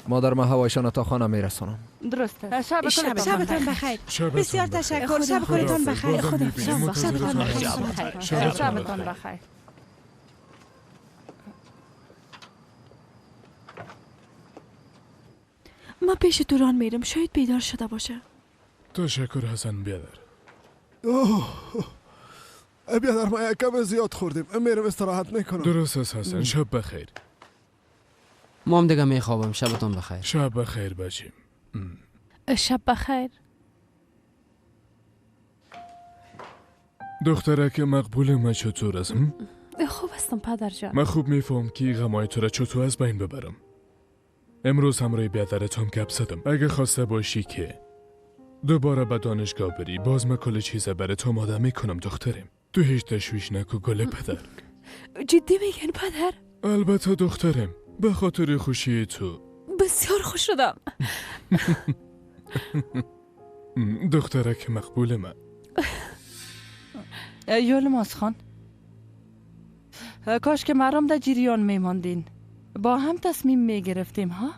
مادر ما هوایشان تا خانه میرسانم. درست است. شبتان بخیر. بسیار تشکر. شب خودتان بخیر. خدا شبتان بخیر. شبتان بخیر. ما پیش دوران میرم، شاید بیدار شده باشه. تشکر حسن بیادر. اوه بیادر ما یک کم زیاد خوردیم، میرم استراحت میکنم. درست است حسن، شب بخیر. ما هم دیگه میخوابم. شبتون بخیر. شب بخیر بچیم. شب بخیر. دخترک مقبول ما چطور است؟ خوب هستم پدر جان. من خوب میفهم که غمای تو را چطور از بین ببرم. امروز همراه بیادرت هم گپ زدم. اگه خواسته باشی که دوباره به دانشگاه بری، باز من کل چیز برای تو آماده میکنم دخترم. تو هیچ تشویش نکو گل پدر. جدی میگن پدر؟ البته دخترم، به خاطر خوشی تو. بسیار خوش شدم. دخترک مقبول من. یولماز خان، کاش که مرام در جریان میماندین، با هم تصمیم میگرفتیم ها؟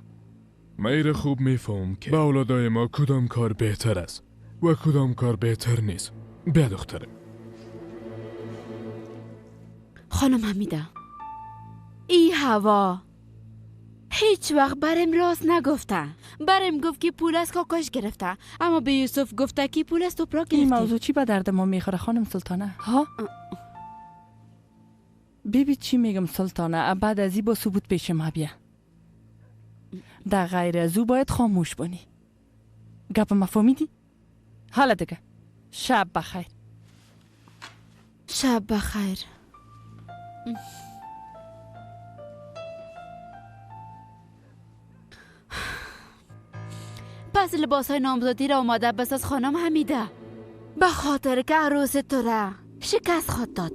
من خوب میفهم که به اولادای ما کدام کار بهتر است و کدام کار بهتر نیست. بیا دخترم. خانم حمیده، ای هوا هیچ وقت برم راست نگفته. برم گفت که پول از کاکاش گرفته، اما به یوسف گفته که پول از توپراک گرفته. این موضوع چی به درد ما میخوره خانم سلطانه؟ ها؟ ببین چی میگم سلطانه، بعد از این با ثبوت پیش ما بیا. در غیر از او باید خاموش بانی. گپ ما فهمیدی؟ حالا دیگه شب بخیر. شب بخیر. پس لباس های نامزدی را آماده بساز خانم حمیده، به خاطر که عروس تو را شکست خواهد داد.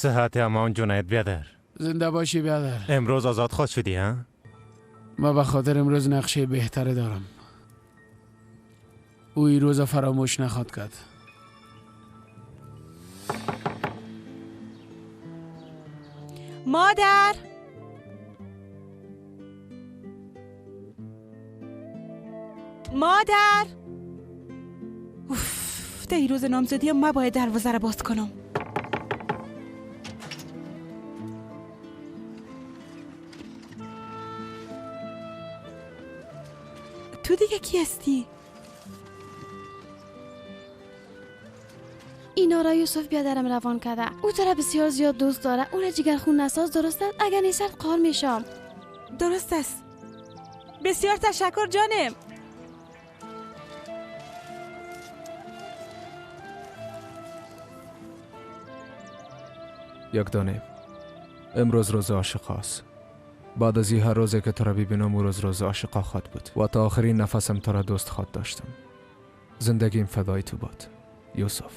صحت امان جنید بیادر. زنده باشی بیادر. امروز آزاد خواهد شدی ها؟ ما به خاطر امروز نقشه بهتره دارم. او این روز فراموش نخواد کرد. مادر، مادر، اوف، تا این روز نامزدی ما باید دروازه را باز کنم. تو دیگه کی هستی؟ اینا را یوسف بیادرم روان کرده. او تو را بسیار زیاد دوست داره. او را جگرخون نساز، درست است؟ اگر نیست قار میشم. درست است. بسیار تشکر جانم. یک دانه امروز روز عاشق است. بعد از هر روزی که تو را ببینم او روز روز عاشقا خواهد بود و تا آخرین نفسم تو را دوست خواهد داشتم. زندگیم فدای تو باد یوسف.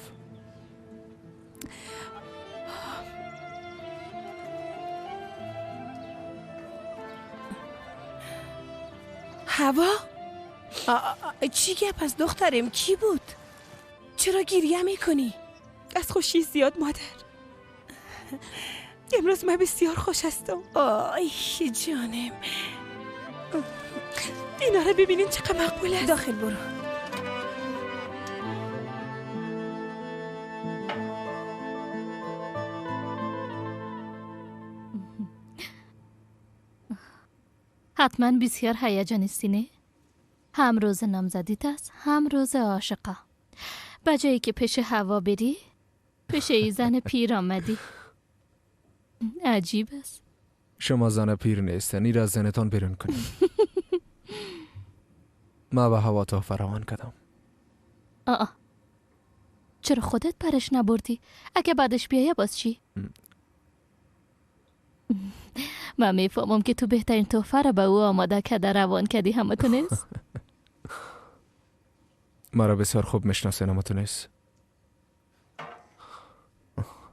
هوا؟ چی گپ از دخترم؟ کی بود؟ چرا گریه میکنی؟ از خوشی زیاد مادر. امروز من بسیار خوش هستم. آی جانم، اینا رو ببینین چقدر مقبول است. داخل برو. حتما بسیار هیجانی هستی نه؟ هم روز نامزدیت است، هم روز عاشقا. به جایی که پیش هوا بری، پیش ای زن پیر آمدی. عجیب است. شما زن پیر نیستن، این را از ذهنتان بیرون کنید. ما به هوا تحفه روان کردم. آه، چرا خودت پرش نبردی؟ اگه بعدش بیایه باز چی؟ من میفهمم که تو بهترین تحفه را به او آماده کرده روان کردی، همه تو نیست؟ مرا بسیار خوب میشناسین، اما تو نیست.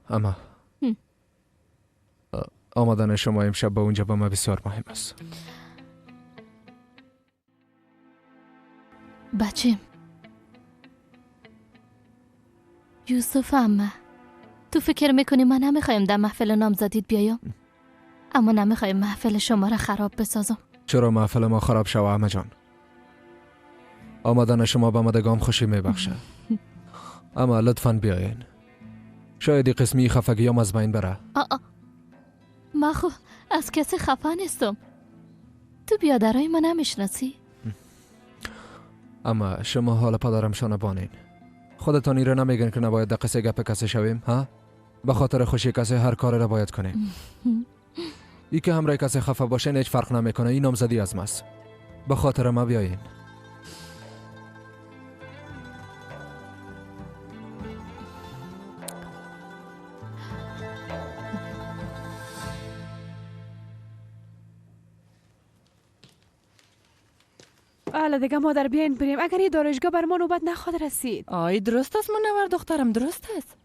اما آمدن شما امشب به اونجا به من بسیار مهم است. بچه یوسف، عمه تو فکر میکنی من نمیخوایم در محفل نامزدیت بیایم؟ اما نمیخوایم محفل شما را خراب بسازم. چرا محفل ما خراب شوه عمه جان؟ آمدن شما به مدگام خوشی میبخشه. اما لطفاً بیاین. شاید قسمی خفگیام از بین بره. آه، ما خو از کسی خفه نیستم. تو بیادرای ما نمیشناسی؟ اما شما حال پدرم شانه بانین. خودتان ایره نمیگن که نباید در قصه گپ کسی شویم، ها؟ به خاطر خوشی کسی هر کاری را باید کنیم. ای که همراه کسی خفه باشه هیچ فرق نمیکنه. این نامزدی از ماست. به خاطر ما بیاین. حالا دیگه مادر بیاین بریم، اگر این دانشگاه بر ما نوبت نخواد رسید. آی درست است منور دخترم، درست است.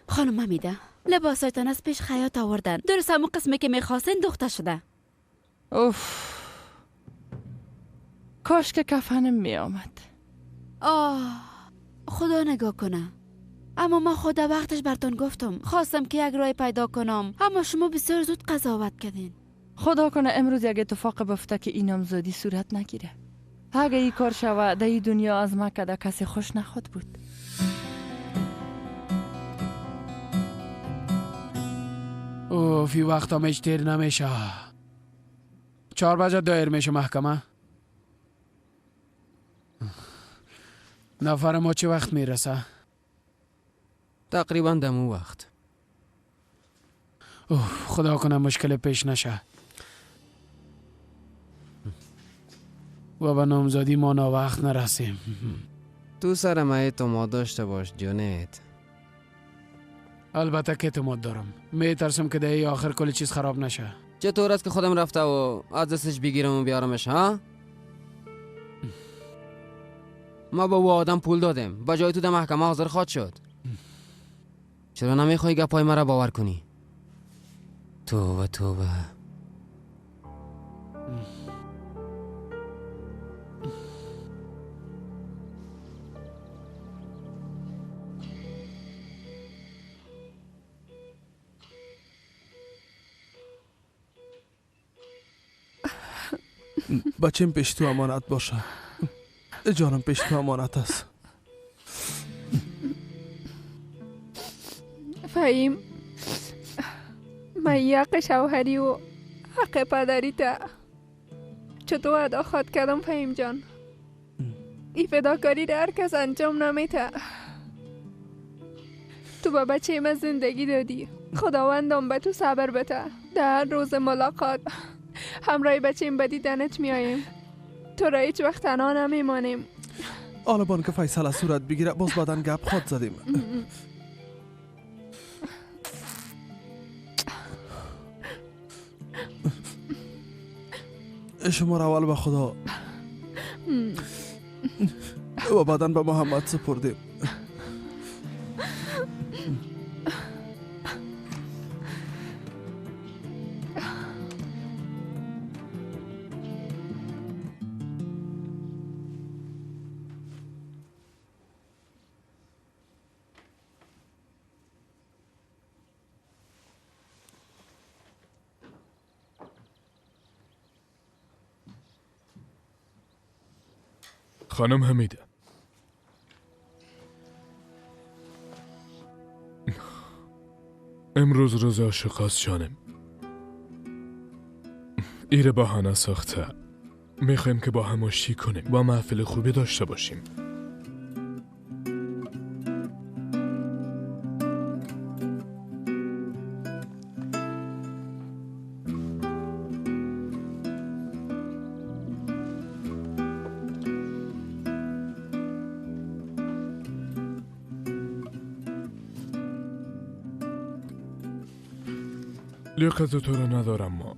خانم حمیده، لباسایتان از پیش خیاط آوردن. درست همون قسمی که میخواستین دوخته شده. اوف، کاش که کفنم میآمد. آه، خدا نگاه کنه. اما ما خدا وقتش برتون گفتم، خواستم که یک راه پیدا کنم، اما شما بسیار زود قضاوت کردین. خدا کنه امروز یک اتفاق بفته که این نامزدی صورت نگیره. اگه این کار شوه در این دنیا از ما کده کسی خوش نخواد بود. اوف، این وقت هم هیچ دیر نمیشه. 4 بجه دایر میشه محکمه. نفر ما چه وقت میرسه؟ تقریبا دمو وقت. اوه، خدا کنه مشکل پیش نشه و به نامزدی ما ناوقت نرسیم. تو سر ما اعتماد داشته باش جونت. البته که اعتماد دارم. میترسم که در آخر کل چیز خراب نشه. چطور است که خودم رفته و از دستش بگیرم و بیارمش ها؟ ما با او آدم پول دادیم، با جای تو در محکمه حاضر خواهد شد. چرا نمیخوای گپای مرا باور کنی؟ توبه توبه. بچیم پیش تو امانت باشه. جانم پیش تو امانت است. فهیم، من حق شوهری و حق پدری تا چطور ادا خواد کردم فهیم جان. این فداکاری را هر کس انجام نمیته. تو به بچه من زندگی دادی، خداوندم به تو صبر بده. در روز ملاقات همراه بچه به دیدنت میاییم. تو را هیچ وقت تنها نمیمانیم. حالا بان که فیصله صورت بگیره باز بعدن گپ خود زدیم. شما را اول به خدا و بعدا به محمد سپردیم. خانم حمیده، امروز روز عاشقاست جانم. ایره بهانه ساخته. میخوایم که با هم آشتی کنیم، با محفل خوبی داشته باشیم. لیاقت تو رو ندارم ما.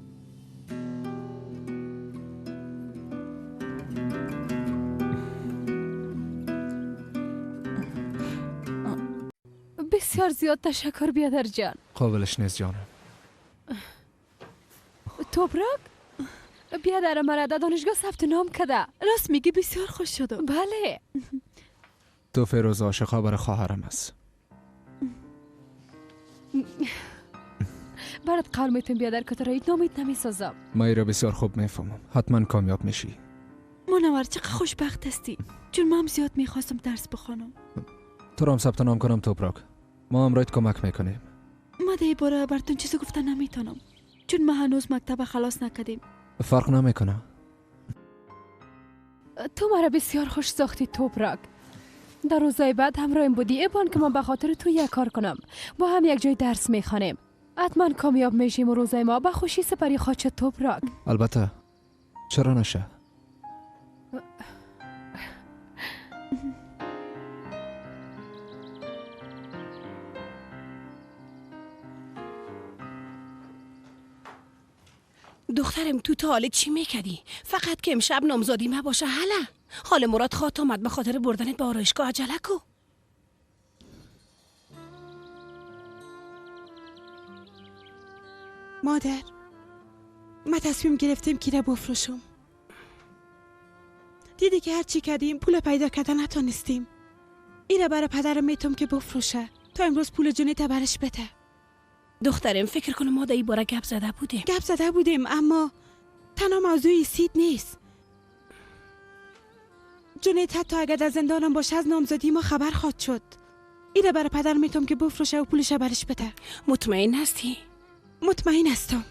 بسیار زیاد تشکر بیادر جان. قابلش نیست جانم. توپراک بیادر مرا در دانشگاه ثبت نام کرده. راست میگی؟ بسیار خوش شدم. بله. تو فیروز عاشقا برای خواهرم است. برات قول میتم بیادر که تو را هیچ نامید نمیسازم. ما ای را بسیار خوب میفهمم. حتما کامیاب میشی. منور چقدر خوشبخت هستی، چون من هم زیاد میخواستم درس بخوانم. تو را هم ثبت نام کنم توپراک. ما هم رایت کمک میکنیم. ما در باره براتون چیزی گفتن نمیتونم، چون ما هنوز مکتب خلاص نکردیم. فرق نمیکنه. تو مرا بسیار خوش ساختی توپراک. در روزای بعد همراهیم بودی. ایبان که من به خاطر تو یک کار کنم. با هم یک جای درس میخوانیم. حتما کامیاب میشیم و روزای ما به خوشی سپری خواهد شد توپراک. البته چرا نشه؟ دخترم تو تا حاله چی میکردی؟ فقط که امشب نامزادی مباشه. حالا حال مراد خوات آمد به خاطر بردنت به آرایشگاه. عجله کو. مادر، ما تصمیم گرفتیم کی را بفروشم. دیدی که هر چی کردیم پول پیدا کردن نتونستیم. ایره برای پدرم میتم که بفروشه تا امروز پول جونیت برش بده. دخترم فکر کنم ما در این باره گپ زده بودیم. گپ زده بودیم، اما تنها موضوع سید نیست. جونیت حتی اگر در زندانم باشه از نامزدی ما خبر خواهد شد. ایره برای پدرم میتم که بفروشه و پولش برش بده. مطمئن هستی؟ مطمئن هستم.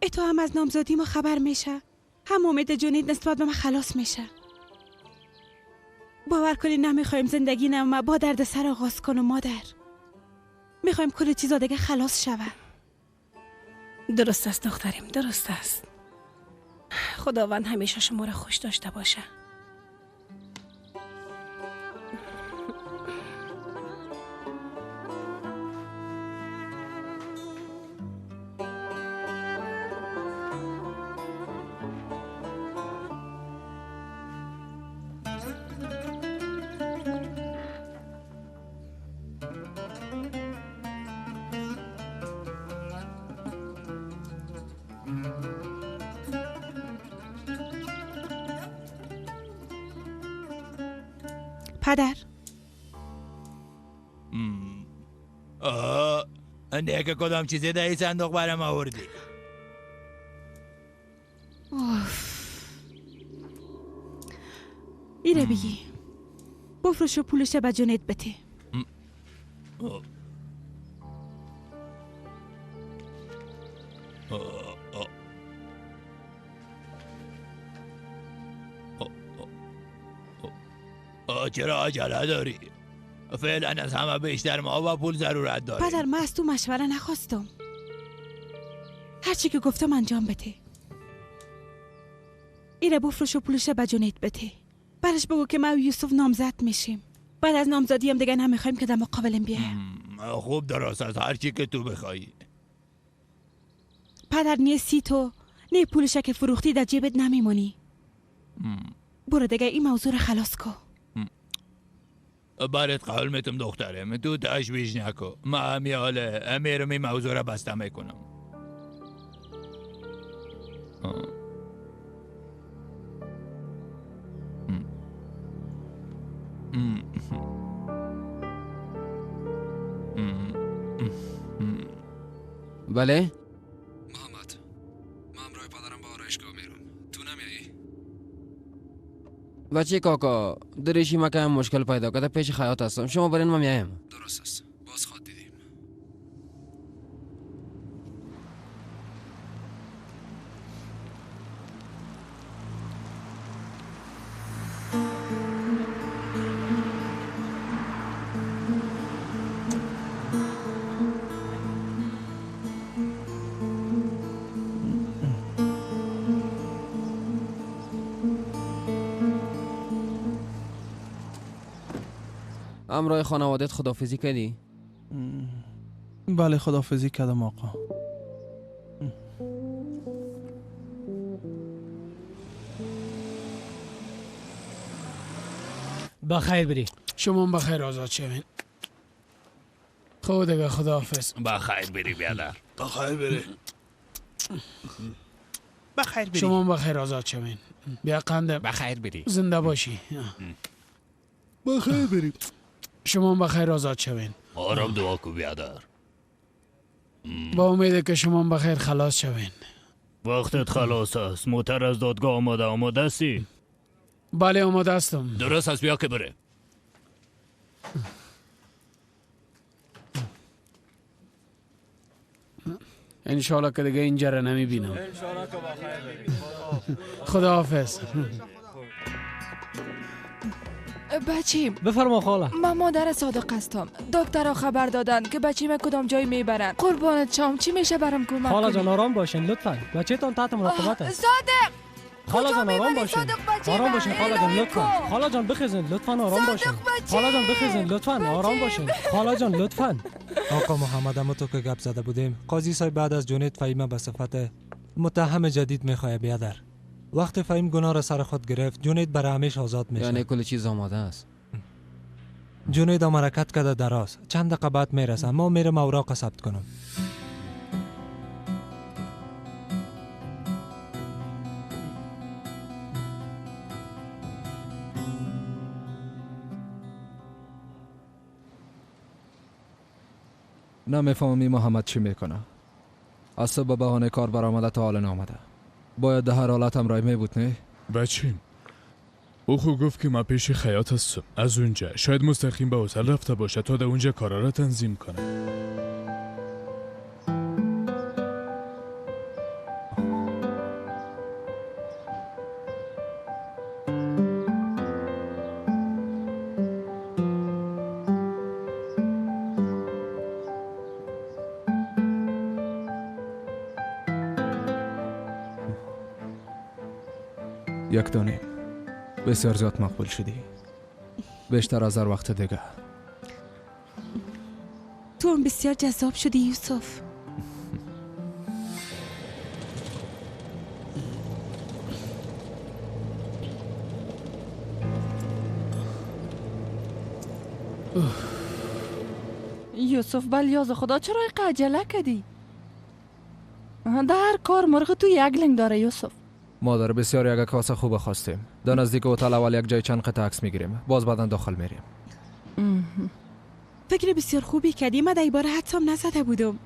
اتو هم از نامزدی ما خبر میشه، هم امید جونید نسبت به ما خلاص میشه. باور کنی نمیخوایم زندگی نما با درد سر آغاز کنم مادر. میخوایم کل چیزا دیگه خلاص شوه. درست است دخترم، درست است. خداوند همیشه شما را خوش داشته باشه. پدر نه که کدام چیزی در این صندوق برم آوردی؟ ایره بگی بفروش و پولش به جونت بده. چرا عجله داری؟ فعلا از همه بیشتر ما و پول ضرورت داریم. پدر من از تو مشوره نخواستم. هرچی که گفتم انجام بده. ایره بفروش و پولش به جونت بده. برش بگو که من و یوسف نامزد میشیم. بعد از نامزدی هم دیگه نمیخوایم که در مقابلم بیه. خوب درست است، هرچی که تو بخوایی. پدر نه سی تو نه پولش که فروختی در جیبت نمیمونی. برو دیگه این موضوع رو خلاص کن. برات قول میتم دخترم، تو تشویش نکن. من همیاله امیرم این موضوع رو بسته میکنم. بله؟ محمد، من همراه پدرم به آرایشگاه میرم، تو نمیایی؟ بچه کاکا دریشی ما که مشکل پیدا کرده، پیش خیاط هستم، شما برین ما میایم. درست است، باز خواد دیدیم. همراه خانوادت خدافزی کردی؟ بله خدافزی کردم آقا. بخیر بری. شما بخیر آزاد شوین. خب دیگه خداحافظ. بخیر بری بیادر. بخیر بری. بخیر بری. شما بخیر آزاد شوین. بیا قندم. بخیر بری. زنده باشی. بخیر بری. شما بخیر آزاد شوین. آرام دعا کو بیادر. با امید که شما بخیر خلاص شوین. وقتت خلاص است. موتر از دادگاه آماده. آماده هستی؟ بله آماده هستم. درست است، بیا که بره. انشالله که دیگه اینجا را نمیبینم. خداحافظ. بچیم بفرما خاله. من مادر صادق هستم. دکترها خبر دادن که بچیم کدام جای میبرن. قربانت شام، چی میشه برام کمک خاله جان آرام باشین لطفا. بچه‌تان تحت مراقبت است. صادق خاله جان آرام باشین. آرام باشین خاله جان لطفا. خاله جان بخیزین لطفا آرام باشین. خاله جان بخیزین لطفا آرام باشین. خاله جان لطفا. آقا محمد ما تو که گپ زده بودیم، قاضی صاحب بعد از جونید فهیمه به صفت متهم جدید میخواد بیادر. وقتی فهیم گناه را سر خود گرفت، جونید برای همیشه آزاد میشه. یعنی کل چیز آماده است. جونید هم حرکت کرده دراز. چند دقیقه بعد میرسه. ما میرم اوراق ثبت کنم. نمیفهمم محمد چی میکنه. از صبح به بهانه کار برآمده تا حالا نامده. باید در هر حالت هم رای می بود نه؟ بچیم او خو گفت که من پیش خیاط هستم. از اونجا شاید مستقیم به هتل رفته باشه تا در اونجا کارا را تنظیم کنه. یک دانه بسیار زیاد مقبول شدی، بیشتر از هر وقت دیگه. تو هم بسیار جذاب شدی یوسف. یوسف بلیاز خدا چرا اینقدر عجله کردی؟ در هر کار مرغ تو یک لنگ داره یوسف. مادر بسیار یک عکاس خوب خواستیم. در نزدیک هتل اول یک جای چند قطعه عکس میگیریم، باز بعدا داخل میریم. فکر بسیار خوبی کردی، من در باره حدسم نزده بودم.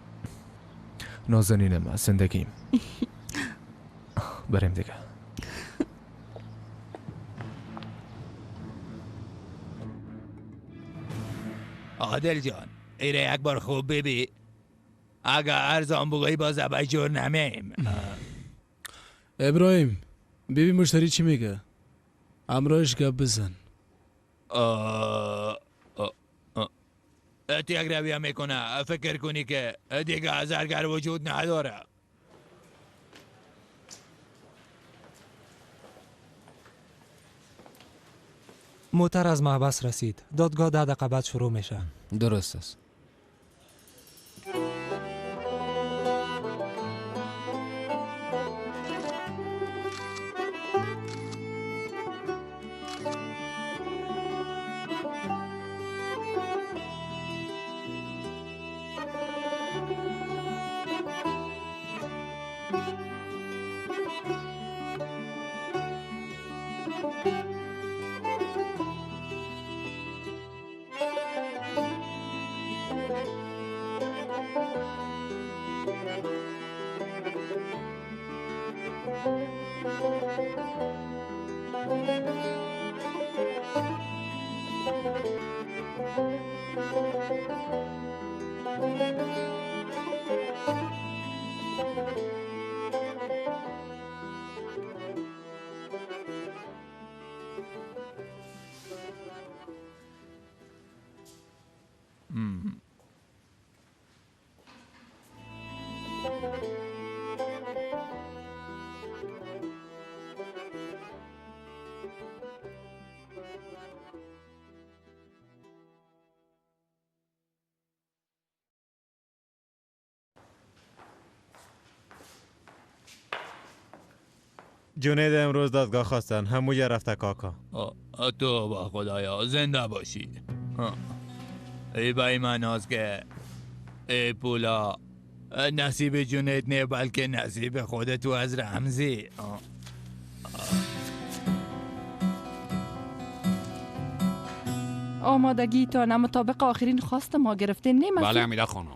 نازنینم، زندگیم. بریم دیگه. عادل جان، ایره یک بار خوب ببی. اگه ارزان بگویی باز جور نمیم. ابراهیم، ببین مشتری چی میگه، امرایش گپ بزن. تو یک رویه میکنه فکر کنی که دیگه زرگر وجود نداره. موتر از محبس رسید. دادگاه 10 دقیقه بعد شروع میشه. درست است. جنید امروز دادگاه خواستن، همویا رفته کاکا. تو با خدایا زنده باشی. ای بای من هست که ای پولا نصیب جنید نه بلکه نصیب خودتو از رمزی. آمادگی تا مطابق آخرین خواست ما گرفته نیم. بله امیده خانم.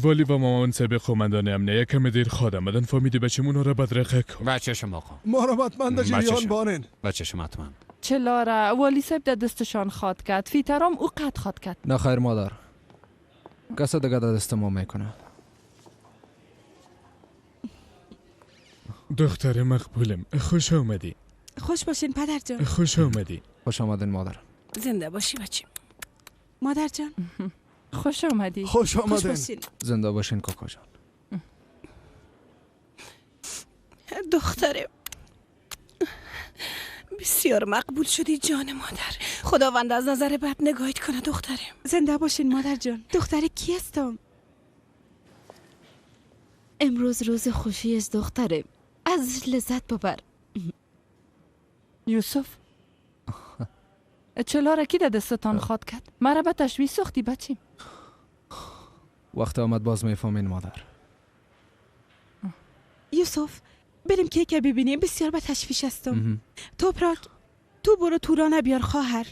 والی و مامان سابق قماندان امنیه کم دیر خواد آمدن، فهمیدی بچه‌مون را بدرقه کن. بچه شما آقا. ما را حتما در جریان بانین. بچه شما حتما. چلاره والی صاحب در دستشان خواد کرد، فیترام او قد خواد کرد. نه خیر مادر، کس دیگه در دست ما میکنه. دختر مقبولم، خوش آمدی. خوش باشین پدر جان. خوش آمدی. خوش آمدین مادر. زنده باشی بچه. مادر جان خوش آمدی. خوش آمدین. زنده باشین کاکا جان. دخترم بسیار مقبول شدی جان مادر. خداوند از نظر بد نگاهت کنه دخترم. زنده باشین مادر جان. دختر کی هستم؟ امروز روز خوشی است دخترم، ازش لذت ببر. یوسف چلاره کی در دستتان خواد کرد؟ مرا به تشویش ساختی بچیم. وقت آمد باز میفهمین مادر. یوسف بریم کیک ببینیم، بسیار به تشویش هستم. توپراک تو برو تورانه بیار خواهر.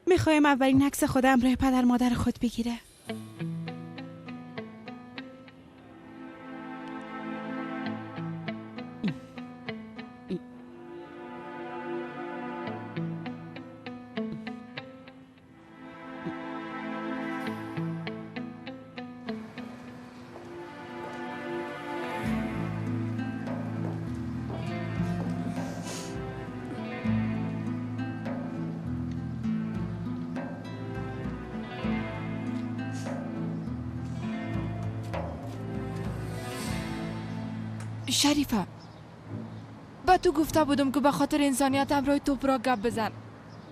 میخوایم اولین عکس خود همراه پدر مادر خود بگیره. شریفه، به تو گفته بودم که به خاطر انسانیت همراه توپراک گپ بزن.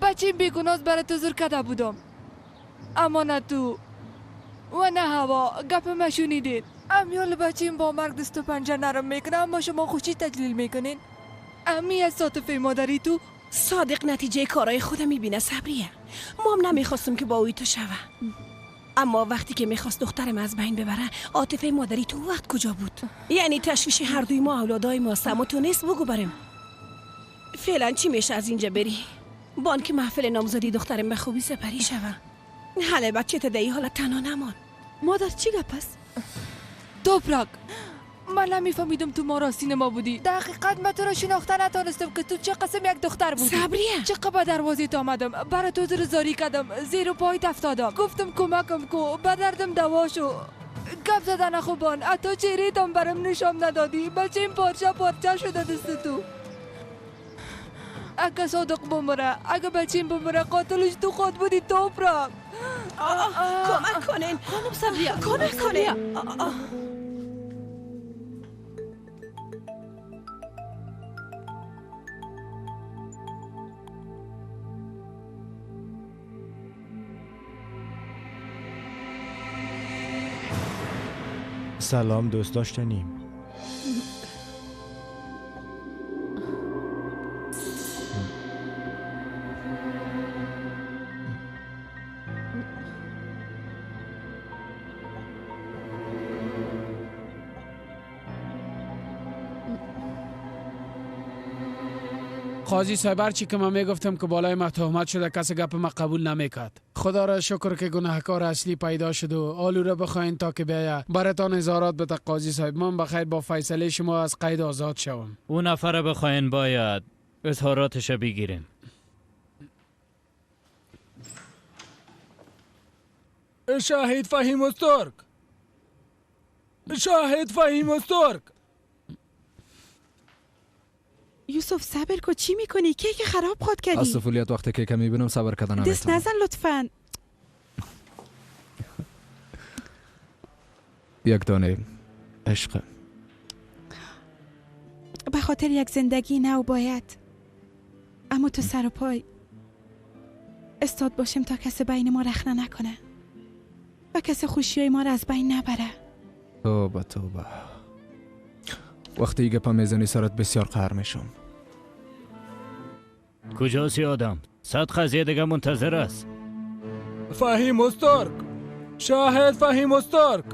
بچه بیگناز برای تو زور کرده بودم، اما نه تو و نه هوا گپ مشونیدین. امیال بچیم با مرگ دست و پنجه نرم میکنه، اما شما خوشی تجلیل میکنین. امی از عاطفه مادری تو. صادق نتیجه کارای خودم میبینه صبریه. ما هم نمیخواستم که با اوی تو شوه، اما وقتی که میخواست دخترم از بین ببره، عاطفه مادری تو وقت کجا بود؟ یعنی تشویش هر دوی ما اولادای ماست، اما تو نیست بگو برم. فعلا چی میشه از اینجا بری؟ بانک محفل نامزدی دخترم به خوبی سپری شوه. حالا بچه تا در حالت تنها نمان. مادر چی گپ است؟ توپراک من نمیفهمیدم تو ما را سینما بودی. در حقیقت من تو را شناخته نتانستم که تو چه قسم یک دختر بودی. صبریه چه به دروازه آمدم، برای تو زیر زاری کردم، زیر پایت افتادم، گفتم کمکم کو، به دردم دوا شو. گپ زدن خوبان، حتی چهره تام برم نشام ندادی. بچه این پارچه پارچه شده دست تو. اگه صادق بمره، اگه بچیم بمره، قاتلش تو خود بودی توپراک. کمک کنین خانم صبریه، کمک کنین. سلام دوست داشتنیم. قاضی صاحب هرچی که من میگفتم که بالای ما تهمت شده کسی گپ ما قبول نمیکرد. خدا را شکر که گناهکار اصلی پیدا شد و آلو را بخواین تا که بیاید براتان اظهارات بده. قاضی صاحب من بخیر با فیصله شما از قید آزاد شوم. او نفر بخواین باید اظهاراتش بگیریم. شاهد فهیم استرک، شاهد فهیم استرک. یوسف صبر کو، چی میکنی؟ کیک خراب خود کردی. از طفولیت وقتی کیک میبینم صبر کردن نمیتونم. دست نزن لطفاً. یک دانه عشق به خاطر یک زندگی نو باید، اما تو سر و پای استاد باشیم تا کسی بین ما رخنه نکنه و کسی خوشی ما را از بین نبره. توبه توبه. وقتی گپا میزنی سرت بسیار قهر میشم. کجاست آدم؟ 100 قضیه دیگه منتظر است. فهیم استرک، شاهد فهیم استرک.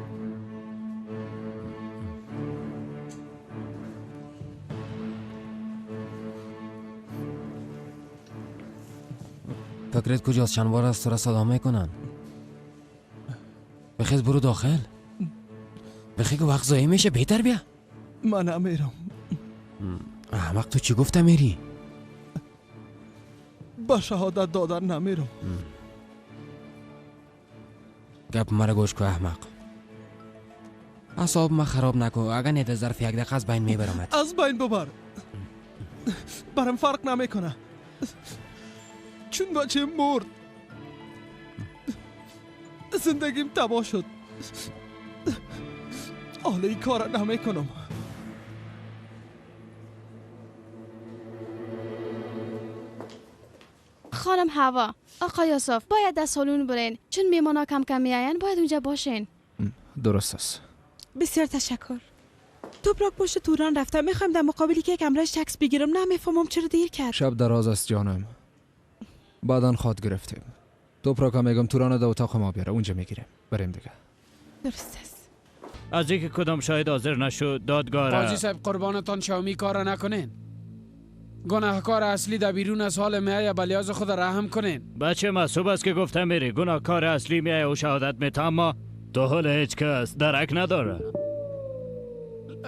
فکرت کجاست؟ چند بار از تو را صدا میکنن. بخیز برو داخل. بخی که وقت ضایع میشه، بهتر بیا. من نمیرم. احمق تو چی گفتم میری؟ با شهادت دادن نمیرم. گپ مرا گوش کو احمق. اعصاب ما خراب نکو، اگر نه در ظرف یک دقیقه از بین میبرمت. از بین ببر، برام فرق نمیکنه، چون بچه مرد زندگیم تباه شد. حالا این کار نمیکنم. خانم هوا، آقا یوسف باید در سالن برین، چون میمانا کم کم میآین، باید اونجا باشین. درست است. بسیار تشکر. توپراک پشت توران رفتم، میخوایم در مقابلی که یک امرش عکس بگیرم. نمیفهمم چرا دیر کرد. شب دراز است جانم، بعدا خواد گرفتیم. توپراک میگم توران در اتاق ما بیاره، اونجا میگیریم. بریم دیگه. درست است. از اینکه کدام شاهد حاضر نشد دادگاه. قاضی صاحب قربانتان شومی کار نکنین. گناهکار اصلی در بیرون از حال میایه، بلیاز خود رحم کنین. بچه محسوب است که گفتم میری گناهکار اصلی میایه و شهادت میته، اما تا حال هیچ کس درک نداره.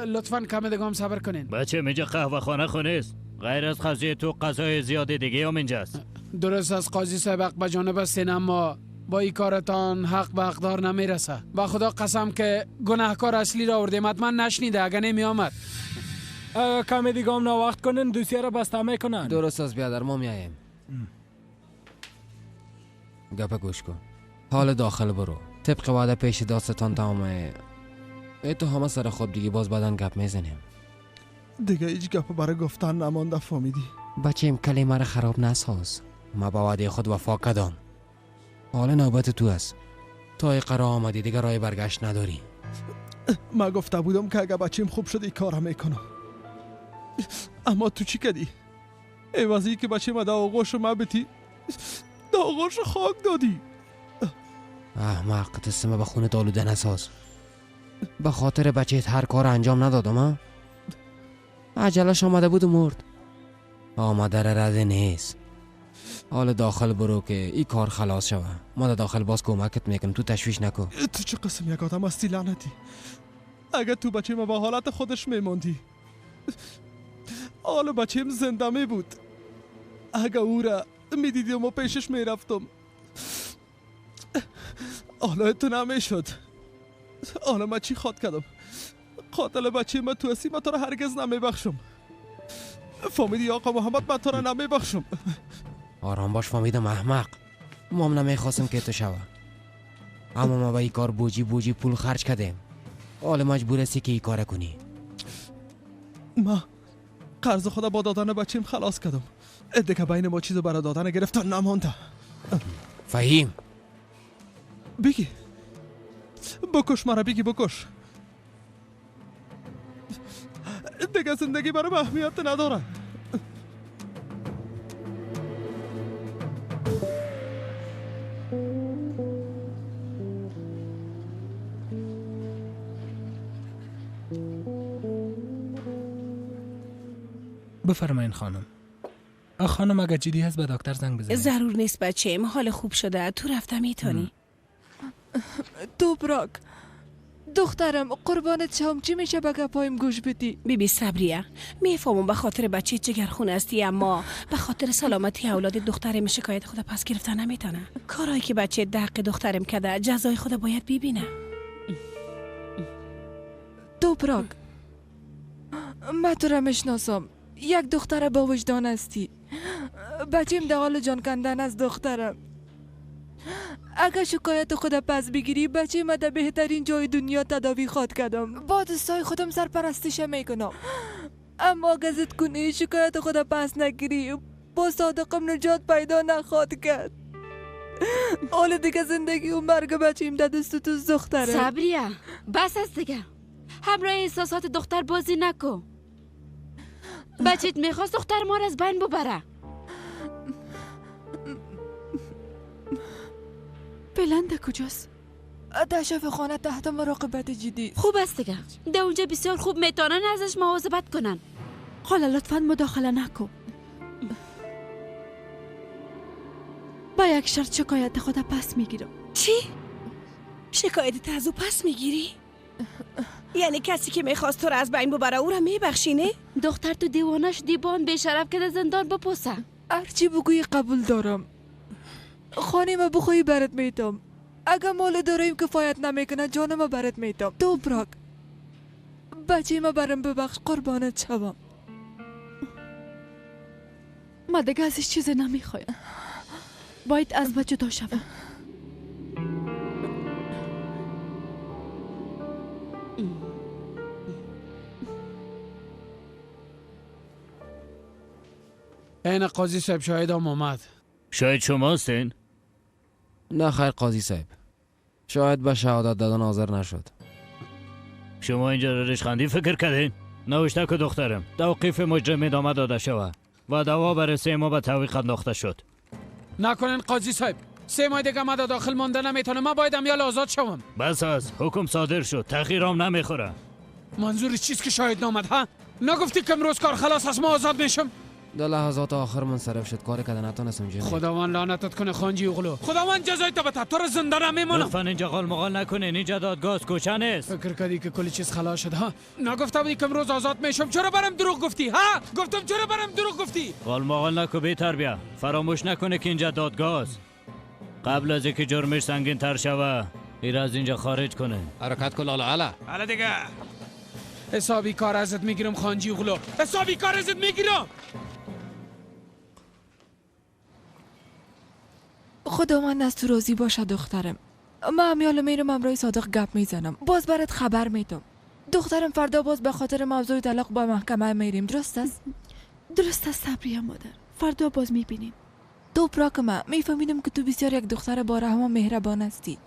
لطفاً کم دیگه هم صبر کنین. بچه اینجا قهوه خانه خو نیست، غیر از قضیه تو قضای زیاد دیگه هم اینجاست. درست از قاضی صاحب حق به جانب هستین، اما با این کارتان حق به حقدار نمیرسه. با خدا قسم که گناهکار اصلی را آوردیم، حتما نشنیده، اگه نمی آمد. کمی دیگه هم ناوقت کنین دوسیه را بسته میکنن. درست از بیادر ما میاییم. گپ گوش کن، حال داخل برو، طبق وعده پیش داستان تمامه. ای تو همه سر خوب دیگه، باز بعدن گپ میزنیم. دیگه هیچ گپ برای گفتن نمانده، فهمیدی؟ بچیم کلمه را خراب نساز. ما با وعده خود وفا کردم، حالا نوبت تو است. تا ای قرار آمدی دیگه راه برگشت نداری. ما گفته بودم که اگه بچیم خوب شد این کار میکنم، اما تو چی کردی؟ عوضی که بچه ما در آغوش ما بتی، در آغوش خاک دادی. احمق، دست ما به خون آلوده نساز. به خاطر بچهت هر کار انجام ندادم. ها، عجلش آمده بود و مرد. آماده رده نیست. حال داخل برو که این کار خلاص شوه. ما داخل باز کمکت میکنم، تو تشویش نکن. تو چه قسم یک آدم هستی لعنتی؟ اگه تو بچه ما با حالت خودش میموندی، حال بچیم زنده می بود. اگه او را میدیدی و ما پیشش میرفتم، حالا تو نمیشد. حالا من چی خواد کردم؟ قاتل بچه ما تو هستی، من تو را هرگز نمیبخشم. فهمیدی آقا محمد؟ من تو را نمیبخشم. آرام باش فهمیدم احمق. ما هم نمیخواستم که تو شوه، اما ما به این کار بوجی بوجی پول خرج کردیم. حالا مجبور هستی که این کار کنی. ما قرض خدا با دادن بچیم خلاص کردم. دیگه بین ما چیز برای دادن گرفتن نمانده. فهیم بگی بکش مرا، بگی بکش. دیگه زندگی برای اهمیت نداره. بفرمایین خانم. خانم اگه جدی هست به دکتر زنگ بزنید. ضرور نیست بچه، حال خوب شده، تو رفته میتونی. توپراک دخترم قربانت شم، چی میشه به گپایم گوش بدی؟ بیبی صبریه، میفهمم به خاطر بچه جگرخون هستی، اما به خاطر سلامتی اولاد دخترم شکایت خود پس گرفتن نمیتونه. کارهایی که بچه دق دخترم کرده جزای خود باید ببینه. توپراک من تو را میشناسم، یک دختر با وجدان هستی. بچیم در حال جان کندن از دخترم. اگه شکایت خود پس بگیری بچه ما در بهترین جای دنیا تداوی خواد کردم، با دستای خودم سرپرستیش میکنم. اما اگه ضد کنی شکایت خود پس نگیری با صادقم نجات پیدا نخواد کرد. حال دیگه زندگی و مرگ بچیم در دست تو دخترم. صبریه بس است دیگه، همراه احساسات دختر بازی نکن. بچهت میخواست دختر ما را از بین ببره. بلنده کجاست؟ در شفاخانه تحت مراقبت جدی. خوب است دیگه، در اونجا بسیار خوب میتونن ازش مواظبت کنن. خاله لطفا مداخله نکن. با یک شرط شکایت خود پس میگیرم. چی؟ شکایت از او پس میگیری؟ یعنی کسی که میخواست تو را از بین ببره او را میبخشی نه؟ دختر تو دیوانه شدی، بان بی‌شرف که در زندان بپوسه. هرچی بگویی قبول دارم. خانه ما بخوایی برات میتم. اگه مال داریم کفایت نمیکنه جانم برات میتم. تو براک بچه ما برم ببخش، قربانت شوم. ما دیگه از هیچ چیز نمیخوایم، باید از بچه جدا شوم. این قاضی صاحب شاهد هم آمد. شاهد شما هستین؟ نه خیر قاضی صاحب، شاهد به شهادت دادن حاضر نشد. شما اینجا را ریشخندی فکر کردین؟ نوشته که دخترم توقیف مجرم ادامه داده شود و دعوا برای 3 ماه به تعویق انداخته شد. نکنین قاضی صاحب، 3 ماه دیگه ما داخل مانده نمیتونم، من باید امیال آزاد شوم. بس از حکم صادر شد، تغییرام نمیخوره. منظور چیست که شاهد نامد ها؟ نگفتی که امروز کار خلاص از ما آزاد میشم؟ در لحظات آخر منصرف شد، کاری کردن نتونستم جنید. خداوند لعنتت کنه خانجی اغلو، خداوند جزای تو بده، تو رو زنده نمیمونم. لطفا اینجا قال مقال نکنین، اینجا دادگاه کوچه نیست. فکر کردی که کلی چیز خلاص شد ها؟ نگفته بودی که امروز آزاد میشم، چرا برام دروغ گفتی ها؟ گفتم چرا برام دروغ گفتی؟ قال مقال نکو بی تربیه، فراموش نکنه که اینجا دادگاه است. قبل از اینکه جرمش سنگین تر شوه ایرا از اینجا خارج کنه. حرکت کن لالا. علا علا دیگه حسابی کار ازت میگیرم خانجی اغلو، حسابی کار ازت میگیرم. خداوند از تو راضی باشه دخترم. من امیال میرم امرای صادق گپ میزنم، باز برات خبر میدم. دخترم فردا باز به خاطر موضوع طلاق با محکمه میریم، درست است؟ درست است صبریه مادر، فردا باز میبینیم. تو پراک ما میفهمیدم که تو بسیار یک دختر با رحم و مهربان هستی.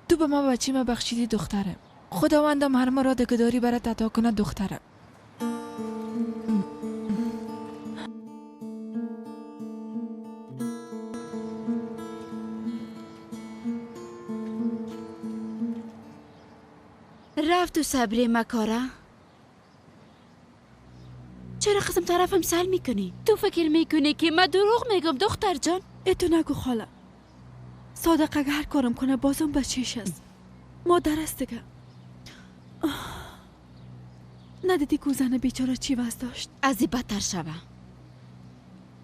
تو به ما بچه ما بخشیدی دخترم. خداوندم هر مراد که داری برات عطا کنه دخترم. رفت و صبری مکاره. چرا قسم طرفم سل میکنی؟ تو فکر میکنی که من دروغ میگم دختر جان؟ ای تو نگو خاله. صادق اگه هر کارم کنه بازم بچهش است. مادر است دیگه. ندیدی که زن بیچاره چی وضع داشت؟ از این بدتر شوه.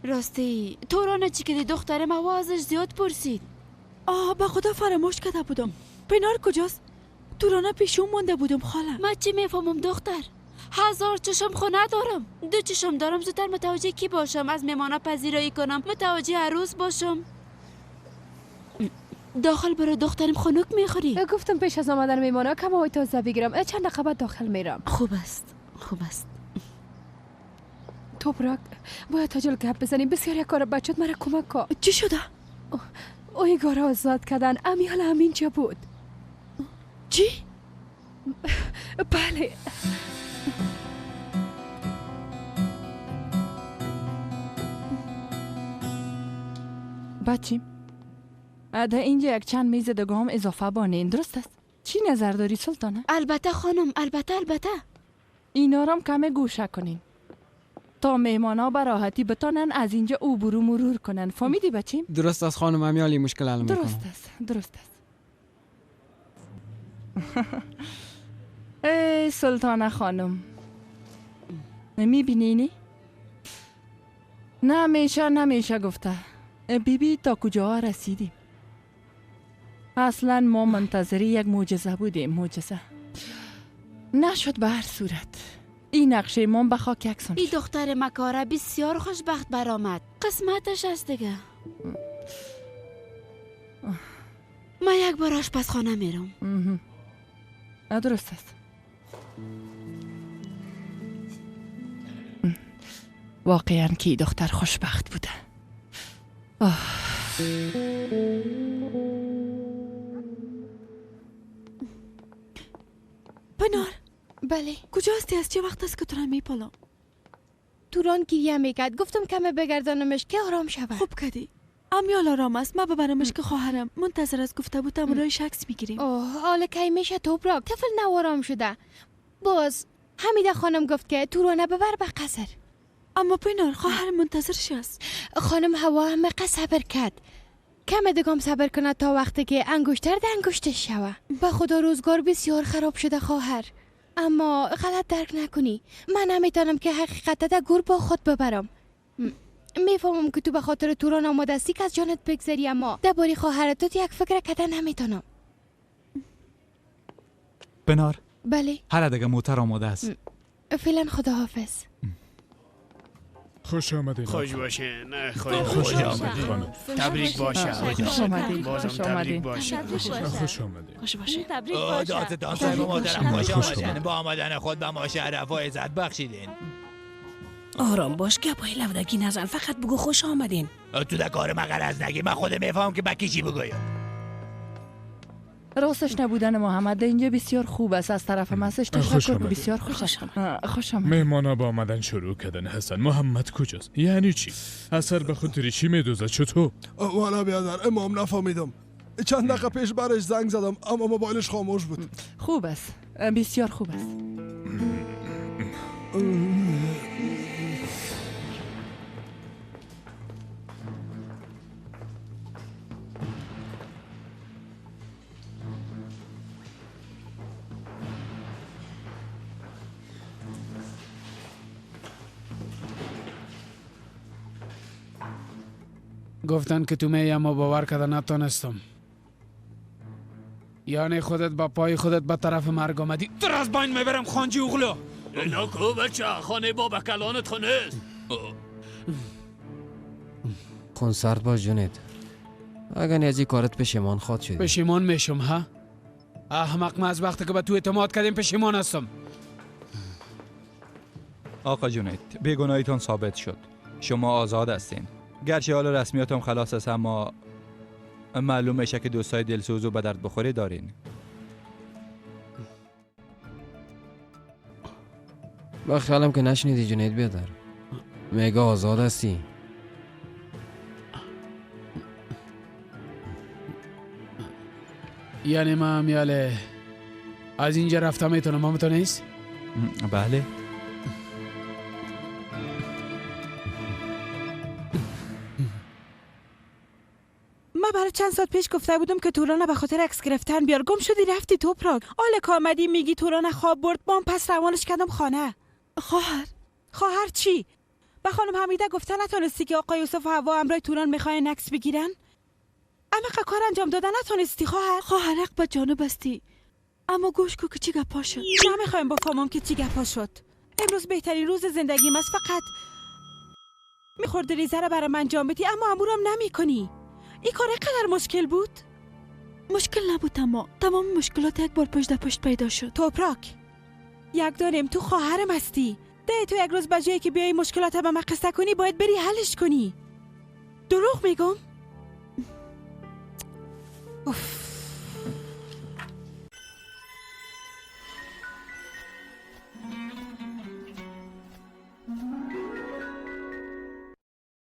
راستی تورانه چی که دخترم ازش زیاد پرسید. آه به خدا فراموش کرده بودم. پینار کجاست؟ تورانه پیشون مونده بودم خاله. من چی میفهمم دختر؟ 1000 چشم خو ندارم، 2 چشم دارم. زودتر متوجه کی باشم؟ از میمانه پذیرایی کنم، متوجه عروس باشم. داخل برو دخترم، خنک میخوری. گفتم پیش از آمدن میمانه کم هوای تازه بگیرم. چند دقیقه بعد داخل میرم. خوب است، خوب است. توپراک باید تاجل گپ بزنیم. بسیار یک کار بچت مرا کمک کن. چی شده؟ اویگارا آزاد کردن. امیال همینجا بود. چی؟ بله. بچیم در اینجا یک چند میز دیگه هم اضافه بانین، درست است؟ چی نظر داری سلطانه؟ البته خانم، البته البته. اینا را هم کم گوشه کنین تا مهمانا به راحتی بتانن از اینجا عبور و مرور کنن. فهمیدی بچیم؟ درست است خانم، امیالی مشکل حل میکنم. درست است، درست است. ای سلطانه خانم، میبینی؟ نمیشه نمیشه گفته. بیبی بی تا کجا رسیدیم؟ اصلا ما منتظر یک معجزه بودیم. معجزه نشد. به هر صورت این نقشه ما به خاک یکسان شد. این دختر مکاره بسیار خوشبخت برآمد. قسمتش است دیگه. من یک بار آشپزخانه میرم. درست است. واقعا که دختر خوشبخت بوده. آه. پنار. بله. کجا هستی؟ از چه وقت است که تو را میپالم؟ توران گریه میکرد. گفتم کمه بگردانمش که آرام شود. خوب کردی. امیال آرام است. من ببرمش که خواهرم منتظر است. گفته بود همراه عکس میگیریم. اوه حالا کی میشه توپراک؟ طفل نوارام شده. باز حمیده خانم گفت که تورانه ببر به قصر. اما پینار خواهر منتظرش است. خانم هوا هم صبر کرد. کم دگام صبر کند تا وقتی که انگشتر در انگشتش شوه. به خدا روزگار بسیار خراب شده خواهر. اما غلط درک نکنی، من نمیتونم که حقیقت در گور با خود ببرم. میفهمم که تو به خاطر توران آماده هستی که از جانت بگذری، اما درباره خواهرت تو یک فکر کده نمیتونم. بنار. بله. هر دیگه موتر آماده است. فعلا خداحافظ. خوش آمدید. خوش باشین. خوش آمدید. تبریک باشه. خوش آمدید. بازم تبریک باشه. خوش آمدید. خوش باشین. تبریک باشه. دادتان صاحب مادرم خوش آمدین. با آمدن خود به ما شرف و عزت بخشیدین. آرام باش، گپای لودگی نزن، فقط بگو خوش آمدین. تو در کار من غرض نگی، من خودم میفهمم که با کی چی بگویم. راستش نبودن محمد اینجا بسیار خوب است. از طرف من ازش تشکر که بسیار خوش آمد. خوش آمد. مهمانا با آمدن شروع کردن. حسن محمد کجاست؟ یعنی چی؟ اثر به خاطر چی میدوزه؟ چطور؟ والا بیادر امام نفهمیدم. چند دقیقه پیش برش زنگ زدم اما موبایلش خاموش بود. خوب است، بسیار خوب است. گفتن که تو می، اما باور کرده نتانستم. یعنی خودت با پای خودت به طرف مرگ آمدی. تو از باین میبرم خانجی اغلو. نکو بچه، خانه بابا کلانت خونه است. خون سرد باش جونت. اگر نیازی کارت پشیمان خواد شدی. پشیمان میشم ها؟ احمق، من از وقتی که به تو اعتماد کردیم پشیمان هستم. آقا جونت، بیگناهیتان ثابت شد. شما آزاد هستین. گرچه حال رسمیاتم خلاص است، اما معلوم میشه که دوستای دلسوز و به درد بخوری دارین. با خیالم که نشنیدی جنید بیادر. میگه آزاد هستی. یعنی من میاله از اینجا رفتم میتونم، ما میتونیست؟ بله. من برای چند ساعت پیش گفته بودم که تورانه به خاطر عکس گرفتن بیار. گم شدی رفتی توپراک. حالا که آمدی میگی تورانه خواب برد، بام پس روانش کردم خانه. خواهر. خواهر چی؟ به خانم حمیده گفته نتونستی که آقای یوسف و حوا همراه توران میخواین عکس بگیرن؟ اما کار انجام دادن نتونستی خواهر. خواهر حق به جانب هستی، اما گوش کو که چی گپا شد. نمیخوایم بفهمم که چی گپا شد. امروز بهترین روز زندگیم است. فقط میخورد ریزه را برام انجام بدی، اما امورم نمیکنی. این کار قدر مشکل بود؟ مشکل نبود، اما تمام مشکلات یک بار پشت در پشت پیدا شد. توپراک یک داریم، تو خواهرم هستی. ده تو یک روز به جایی که بیای مشکلات به من قصه کنی، باید بری حلش کنی. دروغ میگم؟ اوف.